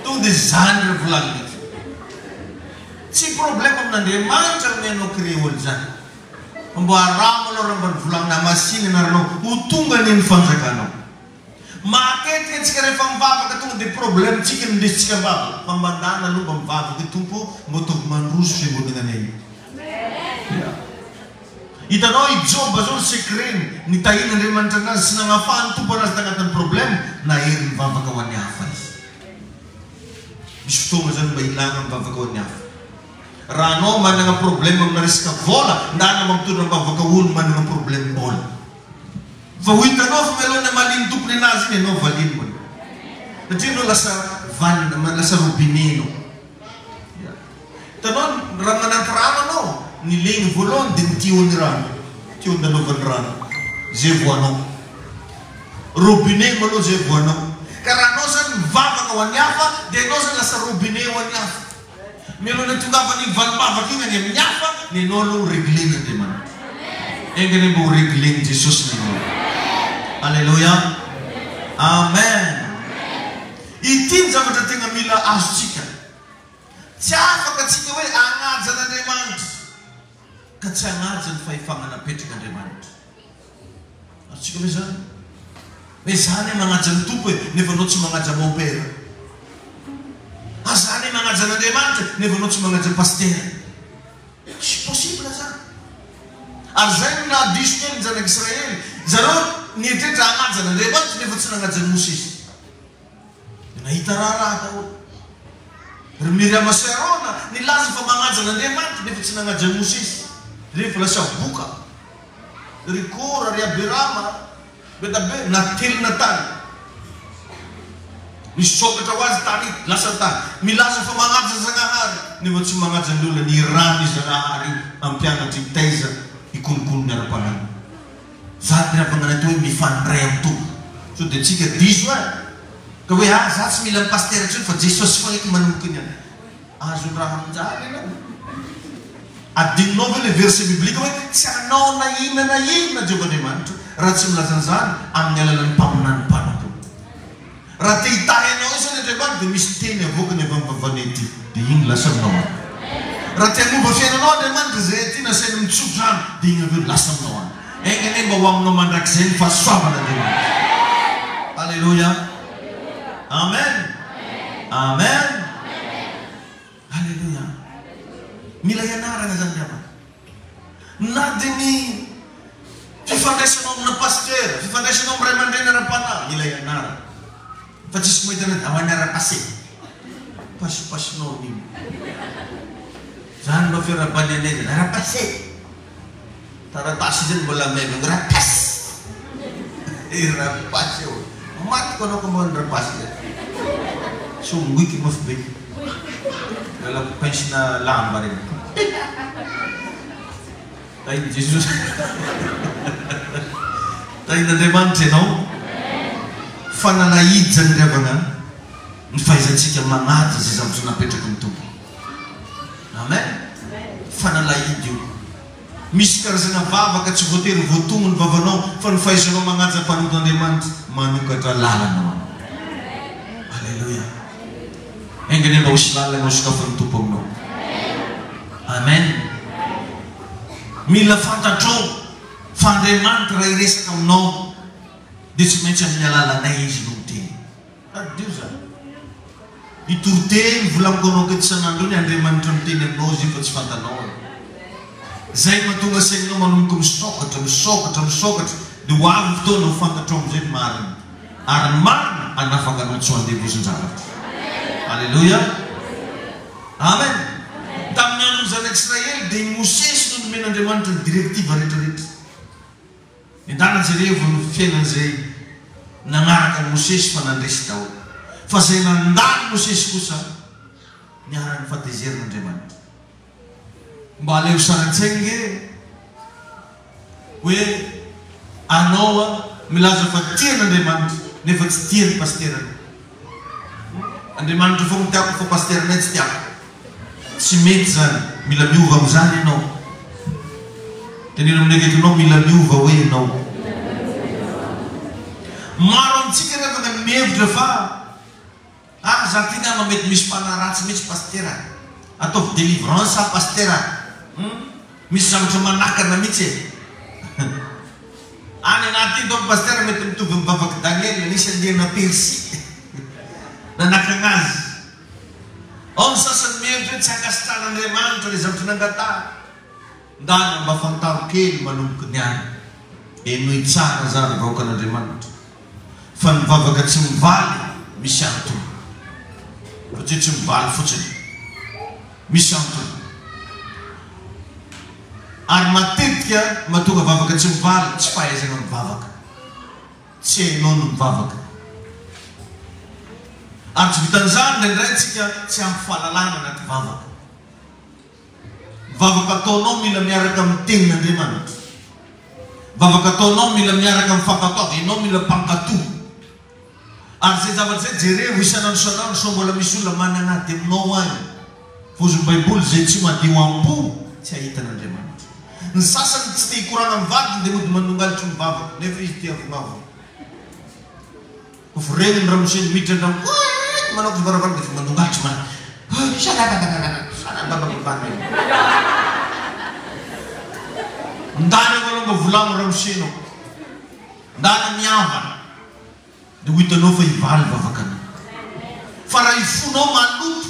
Tonga dia zany re volaniny. Tsy problème amin'Andriamanitra omenao créole zany. Mba aramo aloha raha mba nivolanina hamasina anaranao ho tonga anie ny fanjakanao. Matetika antsika rehefa mivavaka tonga dia problème tsika no indesintsika ambava fa mba ndana aloha mba mivavaka hoe Tompo ô mba ataovy mandroso fiangonana anay io. Ya. Hitanao i Joba zao ny secret-ny, nitahian'Andriamanitra anazy sy nagnafahan'ny Tompo anazy tagnatin'ny problème, nahery nivavaka ho an'ny hafa izy. Misy fotoagna zany mba ilagna mivavaka ho an'ny hafa. Raha anao managna problème amina resaka vôla, ndana mba mitondra ambavaka olo managna problème bôla. Fa ho hitanao fa mialoha ny hamalian'ny tompony anazy iny ianao valiany mbola. Satria ianao lasa vanne, lasa robinet ianao. Ya. Hitanao raha manampy rano anao, ny legny voalohany dia ny tuyau-n'ny rano, tuyau nandalovan'ny rano, zay vao anao. Robinet maloha zay vao anao. Ka raha anao zany mivavaka ho an'ny hafa dia ianao zany lasa robinet ho an'ny hafa. Mialoha ny hatongavan'iny valim-bavaka iny any amin'ny hafa, nenao aloha ho reglen'Andriamanitra. Enga anie mba ho reglen'i Jesosy nenao. Aleloia. Amen. Ity ny zavatra tegna mila azontsika. Tsy afaka tsika hoe hagnaja an'Andriamanitra ka tsy hagnaja ny fahefagna napetrak'Andriamanitra. Azontsika ve zany? Hoe za anie magnaja ny Tompo e, nefa anao tsy magnaja mompera. Ah za anie magnaja an'Andriamanitra e, nefa anao tsy magnaja pasitera. Tsy possible zany. Ary zay no nahadiso kely ny zanak'Israely. Zareo nieritreritra hagnaja an'Andriamanitra nefa tsy nagnaja an'i Mosesy. Dia nahita raharaha daholo. Ry Miriama sy Arona nilaza fa magnaja an'Andriamanitra nefa tsy nagnaja an'i Mosesy. Rehefa lasa boka. Ry Kora, ry Abirama, be da be, natelina tany. Nisokatra ho azy tany, lasa tany. Milaza fa magnaja Zagnahary, nefa tsy magnaja ny olona. Ny ràn'i Zagnahary io hampianatra, hitaiza, hikolokolo ny ara-panahy. Zany ry havagna ny atao hoe mifandray amin'ny Tompo. Sao dia tsika diso eh! Ka hoe ah za tsy mila ny pasitera intsony fa Jesosy foagna eky manomboka ny ahy. Azon-draha aminjany ianao. Adinonao ve ilay verset biblique hoe tsy hanao na inona na inona Jehovah Andriamanitra raha tsy milaza an'izany amin'ny alalan'ny mpaminany mpanompony. Raha te hitahy anao izany Andriamanitra dia misy teny avoakany avy amin'ny vavany ety dia iny lasa aminao any. Raha te hanova fiainanao Andriamanitra, izay aty nasainy mitsodrano, dia igny avy eo lasa aminao any. Enga anie mba ho aminao mandrakizay ny fahasoavan'Andriamanitra. Aleloia. Amen. Amen. Aleloia. Mila ianarana izany ry havana. Na dia ny fifandraisanao amina pasitera, fifandraisanao amin'ny ray aman-dreny ara-panahy, mila ianarana. Fa tsisy mahita an'izany, ahoana ra-pase? Pasipasinao amin'iny. Zany mba fiarahabana anay zany, ra-pase! Taratasy zany mbola maivagna, ra-pase! Eh ra-pase ô! Matiko anao ka mba ra-pase zany. Tsongoiko mafy be. Lalako pince-na lamba regny. Tahin'i Jesosy. Tahin'Andriamanitra ianao. Fanalahidy izany ry havana ny fahaizantsika manaja izay zavatra napetraky ny Tompo. Amen. Fanalahidy io. Misy karazana vavaka tsy voatery ho voatongo ny vavanao fa ny fahaizanao magnaja mpanompon'Andriamanitra manokatra lalana ho anao. Aleloia. Enga anie mba ho hisy lalana ho sokafan'ny Tompo aminao. Amen. Mila fantatrao fa Andriamanitra raha hiresaka aminao dia tsy maintsy amin'ny alalanay Izy no miteny. Tadidio izany. Hitory teny volaniko anao aketo isan'andro io ny Andriamanitra miteny aminao izy io fa tsy fantanao e. Izay mahatonga sainao manomboka misokatra, misokatra, misokatra dia ho avy ny fotoana ho fantatrao amin'izay ny marina. Ary ny marina hanafaka anao tsy ho andevozin-javatra. Aleloia. Amen! Tamin'ny andron'ny zanak'Israely dia i Mosesy no nomen'Andriamanitra ny directive rehetrarehetra. Endana jerevo ny fiainan'izay nanaraka an'i Mosesy fa nandresy daholo. Fa izay nandà an'i Mosesy kosa niharan'ny fahatezeran'Andriamanitra. Mba alaivo sary an-tsaina nge hoe anao milaza fa tia an'Andriamanitra nefa tsy tia ny pasiteranao. Andriamanitra foana no tiako fa pasiteranay tsy tiako. Tsy mety izany, mila miova amin'izany ianao. Teneno amin'ny akaikinao mila miova hoe ianao. Maro amintsika ry havana ny mihevitra fa Ah za ty ngamba mety misy fanahy ratsy mihitsy pasitera a! Ataovy délivrance aho pasitera a! Hum! Misy zavatra manakana mihitsy e! Any anaty iny donc pasitera mety mitovy amin'ny vavak'i Daniel, nisy andiana Persia nanakana azy. Ao ny sasany mihevitra hoe tsy ankasitrahan'Andriamanitra ilay zavatra nangatahany. Ndana mba fantaro kely manomboka ny any. Henoy tsara za ry vahoakan'Andriamanitra. Fa ny vavaka tsy mivaly misy antony. Fa tsy hoe tsy mivaly fotsiny. Misy antony. Ary matetika mahatonga vavaka tsy mivaly tsy fahaizana mivavaka. Tsy hainao ny mivavaka. Ary tsy vitan'izany indraindray tsika tsy ampy fahalalana anaty vavaka. Vavaka ataonao mila miaraka amin'ny tenin'Andriamanitra. Vavaka ataonao mila miaraka amin'ny fankatoavana. Ianao mila mpankatò. Ary izay zavatra izay jerevo isan'andro isan'andro sao mbola misy olona manana ady aminao any. Voazin'ny Baiboly izay tsy madio am-po tsy hahita an'Andriamanitra. Ny sasany tsy te hikorana amin'ny vadiny dia mody mandongalitry mivavaka nefa izy tia avonavona. Koa regny ny ramose miditra andrano koeeeek manao koa varavarana dia efa mandongatry mana Ndana aloha mba volagno ramose nao ndana mihavana dia ho hitanao fa hivaly vavakanao fa raha ifonao maloto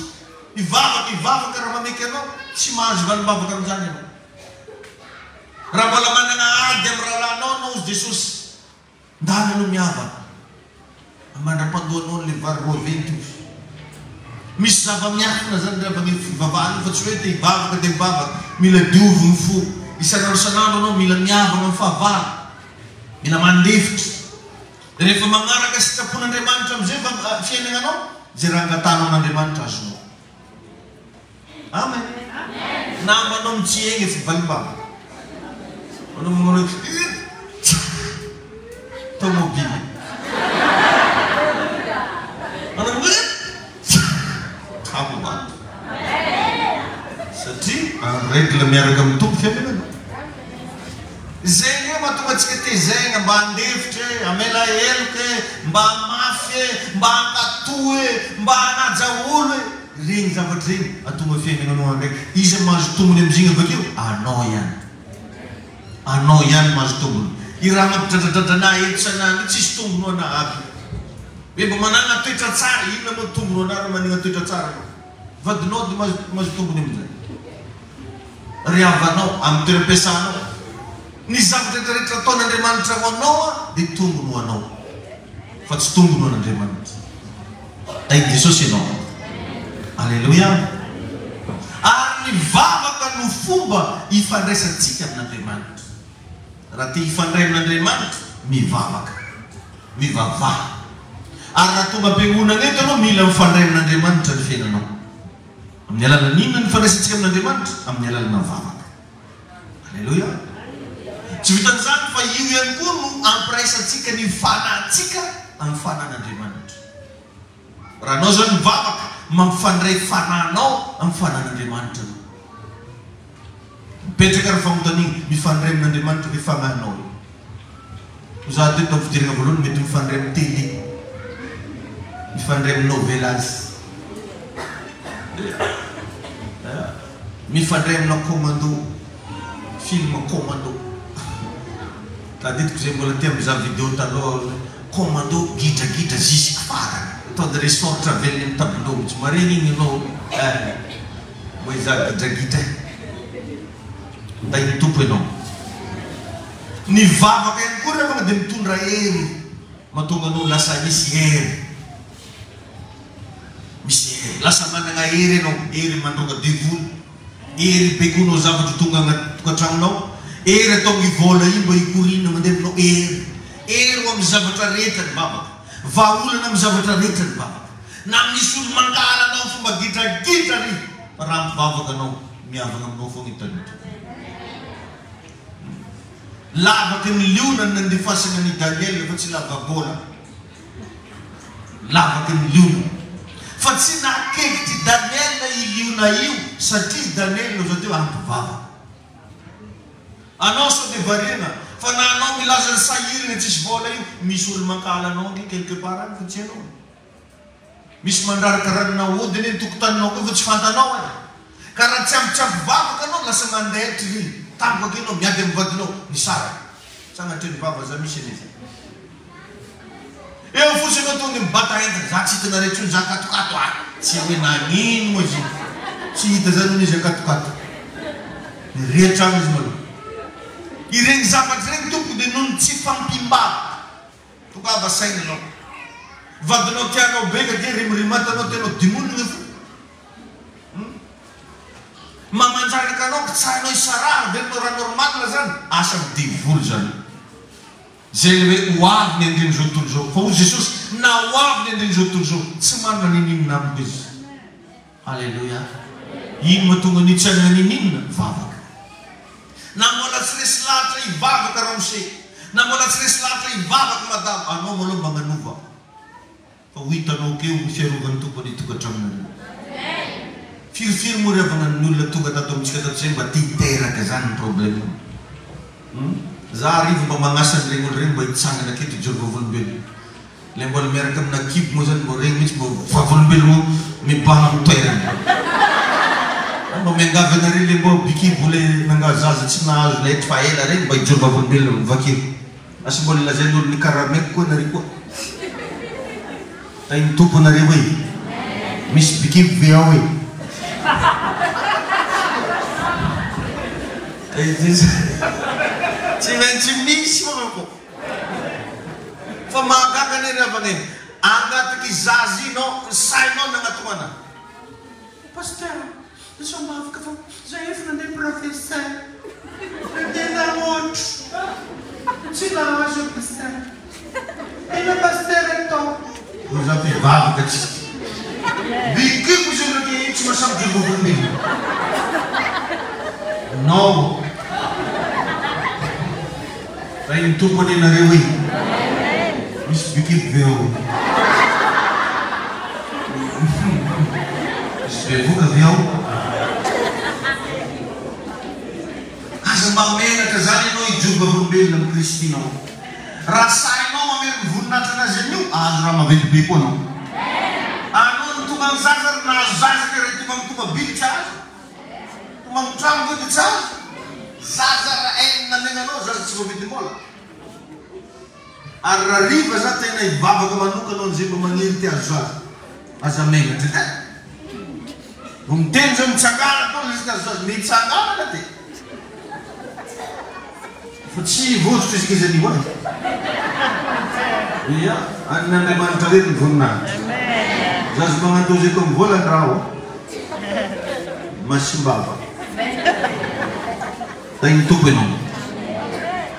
hivavaka hivavaka raha mameky anao tsy mahazo valim-bavaka amin'izany ianao raha mbola manana ady amin'ny rahalahinao anao hozy Jesosy Ndana aloha mihavana mandra-pandoanao an'ilay vary roaventy io. Misy zava-miafina zany ry havana io fivavahana io fa tsy hoe te hivavaka dia mivavaka. Mila diovy ny fo. Isan'andro isan'andro anao mila mihavana amin'ny fahavalo. Mila mandefitra. Rehefa magnaraka sitrapon'Andriamanitra amin'izay fiainagnanao, izay raha angatahanao an'Andriamanitra azonao. Amen. Namanao mitsiegny efa valim-bava. Manao manao tomobile. Manao kamo vato. Satria en règle miaraka amin'ny Tompo fiainana. Izay indray mahatonga antsika tezaina mba handefitra e, hamela heloka e, mba hamafy e, mba hankatò e, mba hanaja olo e. Regny zavatra regny atonga fiaignananao andraiky. Iza mahazo tombony amizigny avakeo? Anao ihany. Anao ihany mahazo tombony. I raha mampidradradradra anah eto isan'andro io tsisy tombony ho anah aby. Hoe mba managna toetra tsara, inona moa tombony ho anah raha managna toetra tsara anao? Vadinao dia mahazo tombony amin'izay. Ry havanao, amin'ny toeram-piasanao. Ny zavatra rehetra rehetra ataon'Andriamanitra ho anao dia tombony ho anao, fa tsy tombony ho an'Andriamanitra. Tahin'i Jesosy ianao. Aleloia. Ary ny vavaka no fomba ifandraisantsika amin'Andriamanitra. Raha te hifandray amin'Andriamanitra, mivavaka. Mivavaha. Ary raha tonga am-piangonana eto ianao, mila mifandray amin'Andriamanitra ny fiainanao. Amin'ny alalan'ny inona no ifandraisantsika amin'Andriamanitra? Amin'ny alalana vavaka. Aleloia! Tsy vitan'izany fa io ihany koa no ampiraisantsika ny fanahintsika amin'ny fanahin'Andriamanitra. Raha anao izany mivavaka, mampifandray fanahinao amin'ny fanahin'Andriamanitra anao. Mipetraka ary fanontaniana, mifandray amin'Andriamanitra ve fanahinao io? Ho za teto tamin'ny fidirana voalohany mety mifandray amin'ny télé, mifandray amin'ny novelas, mifandray amina commando, film commando. Tadidiko zay mbola tia mizaha video taloha commando gidragidra jusque farany. Atao de ressortra velona amin'ny tableau mihitsy. Maregny igny ianao eh. Mba hizaha gidragidra eh. Tahin'ny Tompo ianao. Ny vavaka ihany koa ry havana dia mitondra hery, mahatonga anao lasa misy hery. Misy hery. Lasa manana hery ianao, hery mandroaka devoly, hery baikoinao zavatra tonga agnaty tokantragnonao, hery atao ny vola io mba hikoriana mandeha aminao, hery. Hery ho amin'ny zavatra rehetra ny vavaka. Vahaolana amin'ny zavatra rehetra ny vavaka. Na misy olo mankahala anao amin'ny fomba gidragidra ary fa raha mivavaka anao, mihavagna aminao foagna i Tany Tompo. Lavaky ny liona ny nandefasana an' i Daniela fa tsy lava-bola. Lavaky ny liona. Fa tsy nahakekitr' i Daniela io liona io satria i Daniela zao teo ampy vavaka. Anao sao dia variana fa na anao milaza ny sahirana tsisy vola io, misy olo mankahala anao ange quelque part any fa tsy hainao e. Misy mandraraka ranona ody anie ny tokotaninao koa fa tsy fantanao e! Ka raha tsy ampy tsy ampy vavaka anao lasa mandeha triny tampoka ake anao miady amin'ny vadinao misaraka. Sanatria ny vava za misy anie zany. Eo fotsiny anao tonga de mibata entana, za tsy hitanareo intsony za katokato a! Tsy hoe nagnino moa izy iny. Tsy hita zany hono izy akatokato. Nirehitra agny izy malou. Ireny zavatra ireny tompoko de noho ny tsy fampim-bavaka. Tongava saina anao. Vadinao tianao be ka dia rimrimata anao tianao dimonina fo. Hum. Mamanjanaka anao kitsahinao isarahana ve no raha normal zany? Asan'ny devoly zany. Zay le hoe ho avy ny andrian'izao tontolo izao. Fa hoy Jesosy, na ho avy ny andrian'izao tontolo izao, tsy manana n'inon'inona amiko izy. Aleloia. Ino mahatonga an'io tsy hanana n'inon'inona? Vavaka. Na mbola tsy resy lahatra hivavaka ramose, na mbola tsy resy lahatra hivavaka madama, anao malou mba manova fa ho hitanao keo ny fiarovan'ny Tompo ny tokantranonareo. Firifiry moa ry havana ny olona tonga tato amintsika tato izay mba te hiteraka zany ny problème. Hum? Za hariva mba magnasa an'iregny olo regny mba hitsangana aketo hijoro vavolombelona. Ilay mbola miaraka amina kibo moa zany mbô regny mihitsy mbô vavolombelogno mibahana am toerana. Mba miangavy anareo le mbô bikibo le nangazo zaza tsy nahazo le efa ela regny mba hijoro vavolombelona vakio. Asa mbola lazain'olo nikarameko koa nareo koa. Tahin'ny Tompo anareo e. Misy bikibo ve ao e? Tsy maintsy misy manko. Fa mahagaga anie ry havana e! Angatiky zaza iny ao ny sainao nagnatoana. Pasteur, somavaka fa zay efa nandeha professeur, nandeha nagnotro, tsy nahazo pasteur. Tena pasteur atao. Loza mpivavaka tsika. Bikibo izy ndraiky iny tsy mahasahy mijoro vavolombelona. Non. Tahin'ny Tompo anie nareo e! Misy bikibo ve ao? Misy bevoka ve ao? Aza mba menatra zany ianao hijoro vavolombelona amin'i Kristy nao. Raha sahinao mameriny voninahitra anazy anio, ahazo raha maventy be koa anao. Anao no tonga ny zaza ry nahazo. Nahazo zaza kay raha hitomany tomabily tsy azo. Tomany trano ve dia tsy azo. Zaza raha hainy namena anao zaza tsy voavidim-bola. Ary raha hariva za tena hivavaka manokana ho an'izay mba maniry te hahazo zaza. Aza menatra e. Vao miteny zao mitsangana koa izy ka zaza mitsangana ka dia fa tsy votsotra izy k'izy anio ay. Ia, an'Andriamanitra irery ny voninahitra. Zaza magnandoza eto amin'ny vola ny raha Masimbava. Tahin'ny Tompo ianao.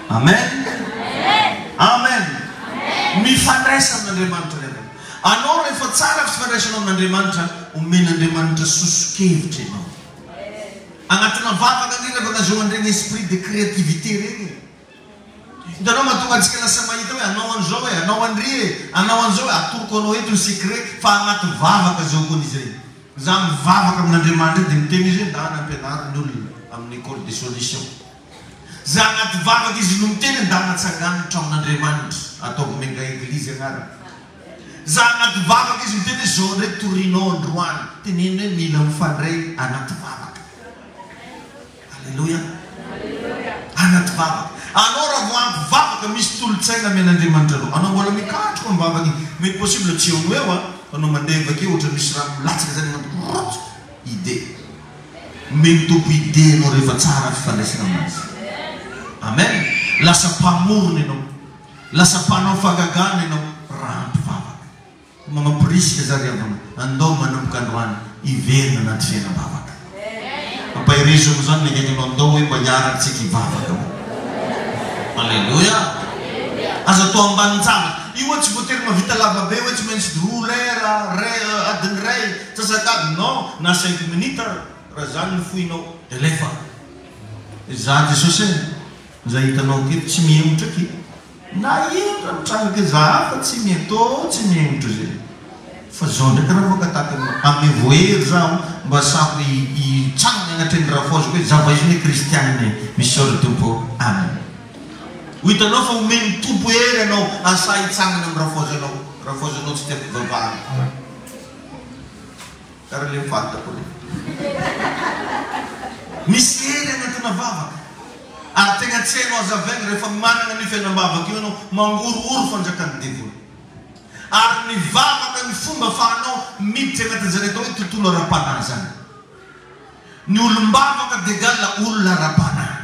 Amen. Amen. Mifandraisa amin'Andriamanitra ry havana. Anao rehefa tsara fifandraisanao amin'Andriamanitra, omen'Andriamanitra soso-kevitra ianao. Agnatina vavaka ange rehefa nahazoana an'ireny esprit de créativité ireny e. Hitanao mahatonga antsika lasa mahita hoe anao an'izao e, anao an'ry e, anao an'izao e, atoroko anao eto ny secret fa agnaty vavaka zao koa izy ireny. Za mivavaka amin'Andriamanitra dia miteny izy hoe ndana ampianaro ny olona amin'ny école des solutions. Za agnaty vavaka izy no miteny ndana atsangano ny tranon'Andriamanitra, ataovy mega église agnarany. Za anaty vavaka izy miteny hoe zao ndray torinao androany, teneno hoe mila mifandray anaty vavaka. Aleloia. Anaty vavaka. Anao raha vao ampy vavaka misy tolo-tsaina amen'Andriamanitra anao. Anao mbola mikatroka mivavaka iny. Mety possible tsy eo no eo an, fa anao mandeha avakeo ohatra misy rano milatsaka zany anaty rot, idée. Omeny Tompo idée anao rehefa tsara fifandraisana aminazy. Amen. Lasa mpamorona ianao. Lasa mpanao fahagagana ianao raha ampy vavaka. Koa mampirisika za ry havana, andao manomboka androany hiverina anaty fiainam-bavaka. Ampaherezo amin'izany ny akaikinao, andao hoe mba hiaraka tsika hivavaka ô. Aleloia! Aza atao ambanin-javatra. Io hoe tsy voatery mahavita lava be hoe tsy maintsy roa lera, ray, adiny iray, antsasak'adiny, non, na cinq minutes ary raha zany no fohinao de alefa. Za Jesosy e! Zay hitanao aketo tsy mihemotra aky na ino raha mitranga aky za fa tsy mietô tsy mihemotra zay fa zao ndraiky raha voakataka aminao amevo hery zaho mba sako hitsangana agnatrehan'ny rafoaziko hoe za vaizo ne kristianina e misaotra Tompo ô amen ho hitanao fa omen'ny Tompo hery anao asahy hitsangana amin'ny rafoazanao rafoazanao tsy tia fivavahana. Karaha le mifantako re. Misy hery agnatina vavaka. Ary tegna tsy hainao azavaigna rehefa managna an'io fiainam-bavaka io anao, mangorohoro fanjakan'ny devoly. Ary ny vavaka ny fomba afahanao miditra agnatin'izany atao hoe tontolo ara-panahy zany. Ny olom-bavaka dia egal olona ara-panahy.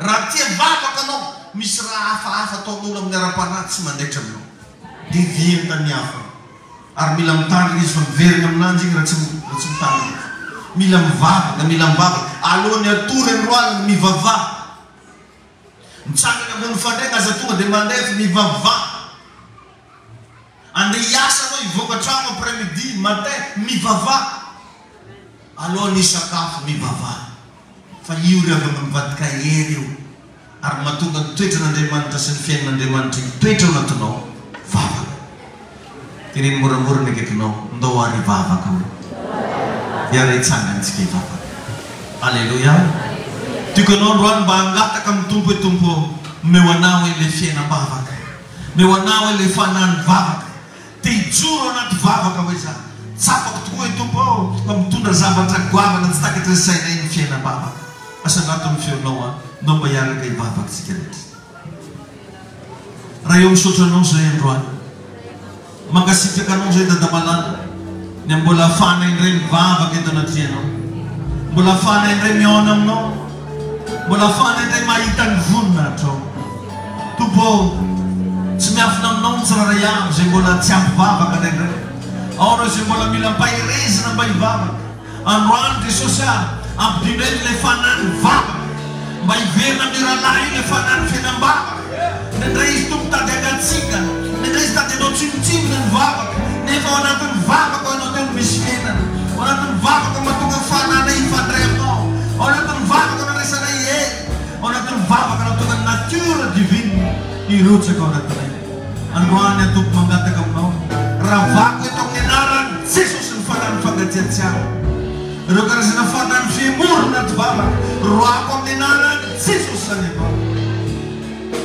Raha tia vavaka anao, misy raha hafahafa ataon'olo amin'ny ara-panahy tsy mandaitra aminao. Dia vienta ny hafa. Ary mila mitandrina izy fa miverina aminanjy igny raha tsy raha tsy mitandrina izy. Mila mivavaka, mila mivavaka. Alohan'ny hatory andro alina, mivavaha. Mitsangana ambony fandriana, aza tonga dia mandeha fa mivavaha. Andeha hiasa anao, hivoaka trano après midi, matin, mivavaha. Alohan'ny hisakafo, mivavaha. Fa io ry havana mivadika hery io ary mahatonga ny toetran'Andriamanitra sy ny fiainan'Andriamanitra hitoetra ao anatinao. Vavaka. Teneno moramora ny akaikinao, ndao ary hivavaka hoe. Hiara hitsangana isika hivavaka. Aleloia. Tiako ianao androany mba hangataka amin'ny Tompo hoe, Tompo ô, omeo anah hoe ilay fiainam-bavaka. Omeo anah hoe ilay fanahin'ny vavaka. Te hijoro ao anaty vavaka hoe za. Tsapako tokoa hoe Tompo ô fa mitondra zavatra goavana tsy takatry ny sainay ny fiainam-bavaka. Asandrato ny feonao an, ndao mba hiaraka hivavaka isika rehetra. Ray ô misaotra anao zahay androany. Mankasitraka anao zahay Dada malala ny amin'ny mbola ahafahanay indray mivavaka eto anatrehanao. Mbola ahafahanay indray mihaona aminao. Mbola ahafahanay indray mahita ny voninahitrao. Tompo ô, tsy miafina aminao ny tsirairay avy izay mbola tsy ampy vavaka indraindray. Ao ireo izay mbola mila ampaherezina mba hivavaka. Androany Jesosy a, ampidino eto ilay fanahy mivavaka. Mba hiverina amin'io rahalahy io ilay fanahy ny fiainam-bavaka. Indraindray izy Tompo tady hangatsiaka, indraindray izy tady hanao tsinontsinona ny vavaka. Nefa ao anatin'ny vavaka ao ianao teo no misy fiainana. Ao anatin'ny vavaka no mahatonga ny fanahinay hifandray aminao. Ao anatin'ny vavaka no andraisanay hery. Ao anatin'ny vavaka no tonga ny nature divine hirotsaka ao anatinay. Androany aho Tompo mangataka aminao, ravako eto amin'ny anaran'i Jesosy ny fanahin'ny fangatsiatsiahana. Ireo karazana fanahin'ny fihemorana anaty vavaka, roahako amin'ny anaran'i Jesosy izany androany.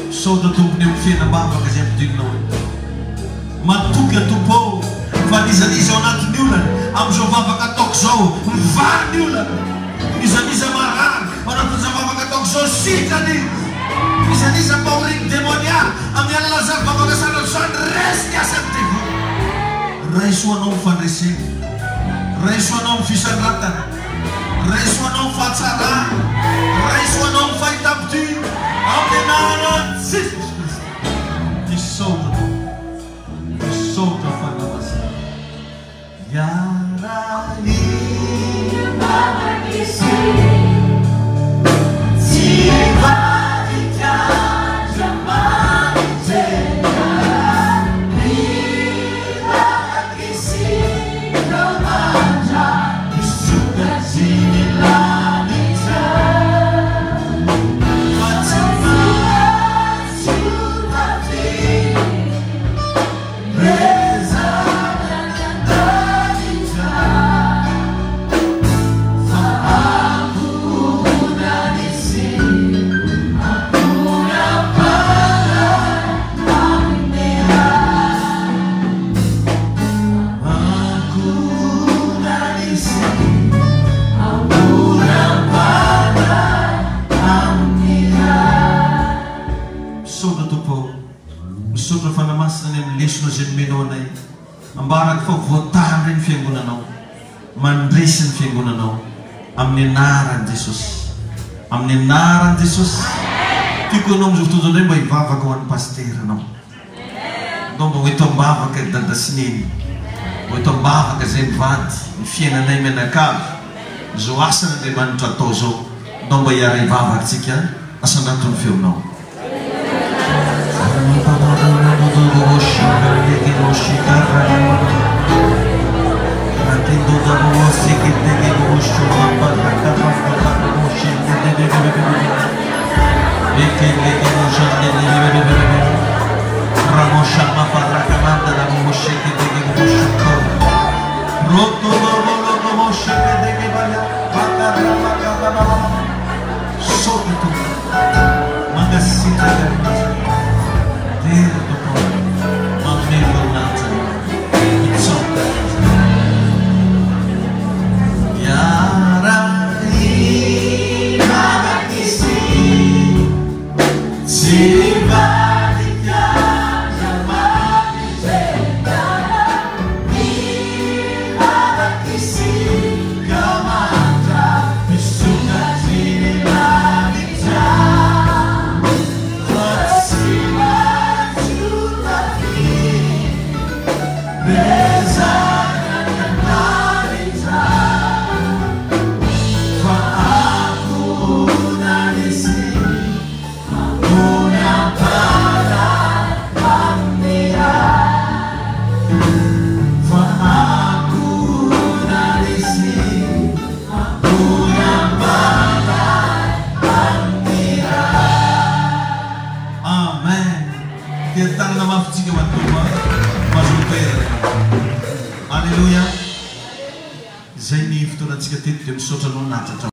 Misaotra Tompo ny amin'ny fiainam-bavaka izay ampidirinao eto. Matoky aho Tompo ô. Fa n'iza n'iza ao anatin'ny olana, amin'izao vavaka ataoko izao, mivaha ny olana. N'iza n'iza marary, ao anatin'izao vavaka ataoko izao, sitrana izy. N'iza n'iza mpahorian'ny demonia, amin'ny alalan'izany vavaka sanatry izany, resy ny asan'ny devoly. Raiso ho anao ny fandresena. Raiso ho anao ny fisandratana. Raiso ho anao ny fahatsarana. Raiso ho anao ny fahitam-pitia. Amin'ny anaran'i Jesosy Kristy. Misaotra Tompo. Misaotra Fanahy Masina. Hiara-hivavaka isika. Tsy hivadika Andriamanitra e. Hiara-hivavaka isika mandra-pisokatry ny lanitra. Fa tsy maintsy ho tafita. Misaotra Tompo ô. Misaotra Fanahy Masina ny amin'ny lesona izay nomenao anay. Ambarako fa voatandry ny Fiangonanao. Mandresy ny Fiangonanao. Amin'ny anaran'i Jesosy. Amin'ny anaran'i Jesosy. Tiako ianao amin'izao fotoana izao indray mba hivavaka ho an'ny pasiteranao. Ndao mba ho eto am-bavaka ry dada sy neny. Ho eto am-bavaka izay mivady, ny fiainanay mianakavy, izao asan'Andriamanitra atao izao. Ndao mba hiara-hivavaka tsika. Asandrato ny feonao. Misaotra Tompo. Mankasitraka anao. Dera Tompo ô. Manome voninahitra Anao. Mitsaoka Anao. Miara-hivavaka isika. Tsy hivadika Andriamanitra e. Miara-hivavaka isika mandra-pisokatry ny lanitra. Fa tsy maintsy ho tafita Rezana ny lanitra. Fa ankohonana isika. Amen! Dia tanana mafy tsika ho an'i Tompo a! Mazoa toerana ianao. Aleloia! Izay ny fotoanantsika teto dia misaotra anao nahatratra.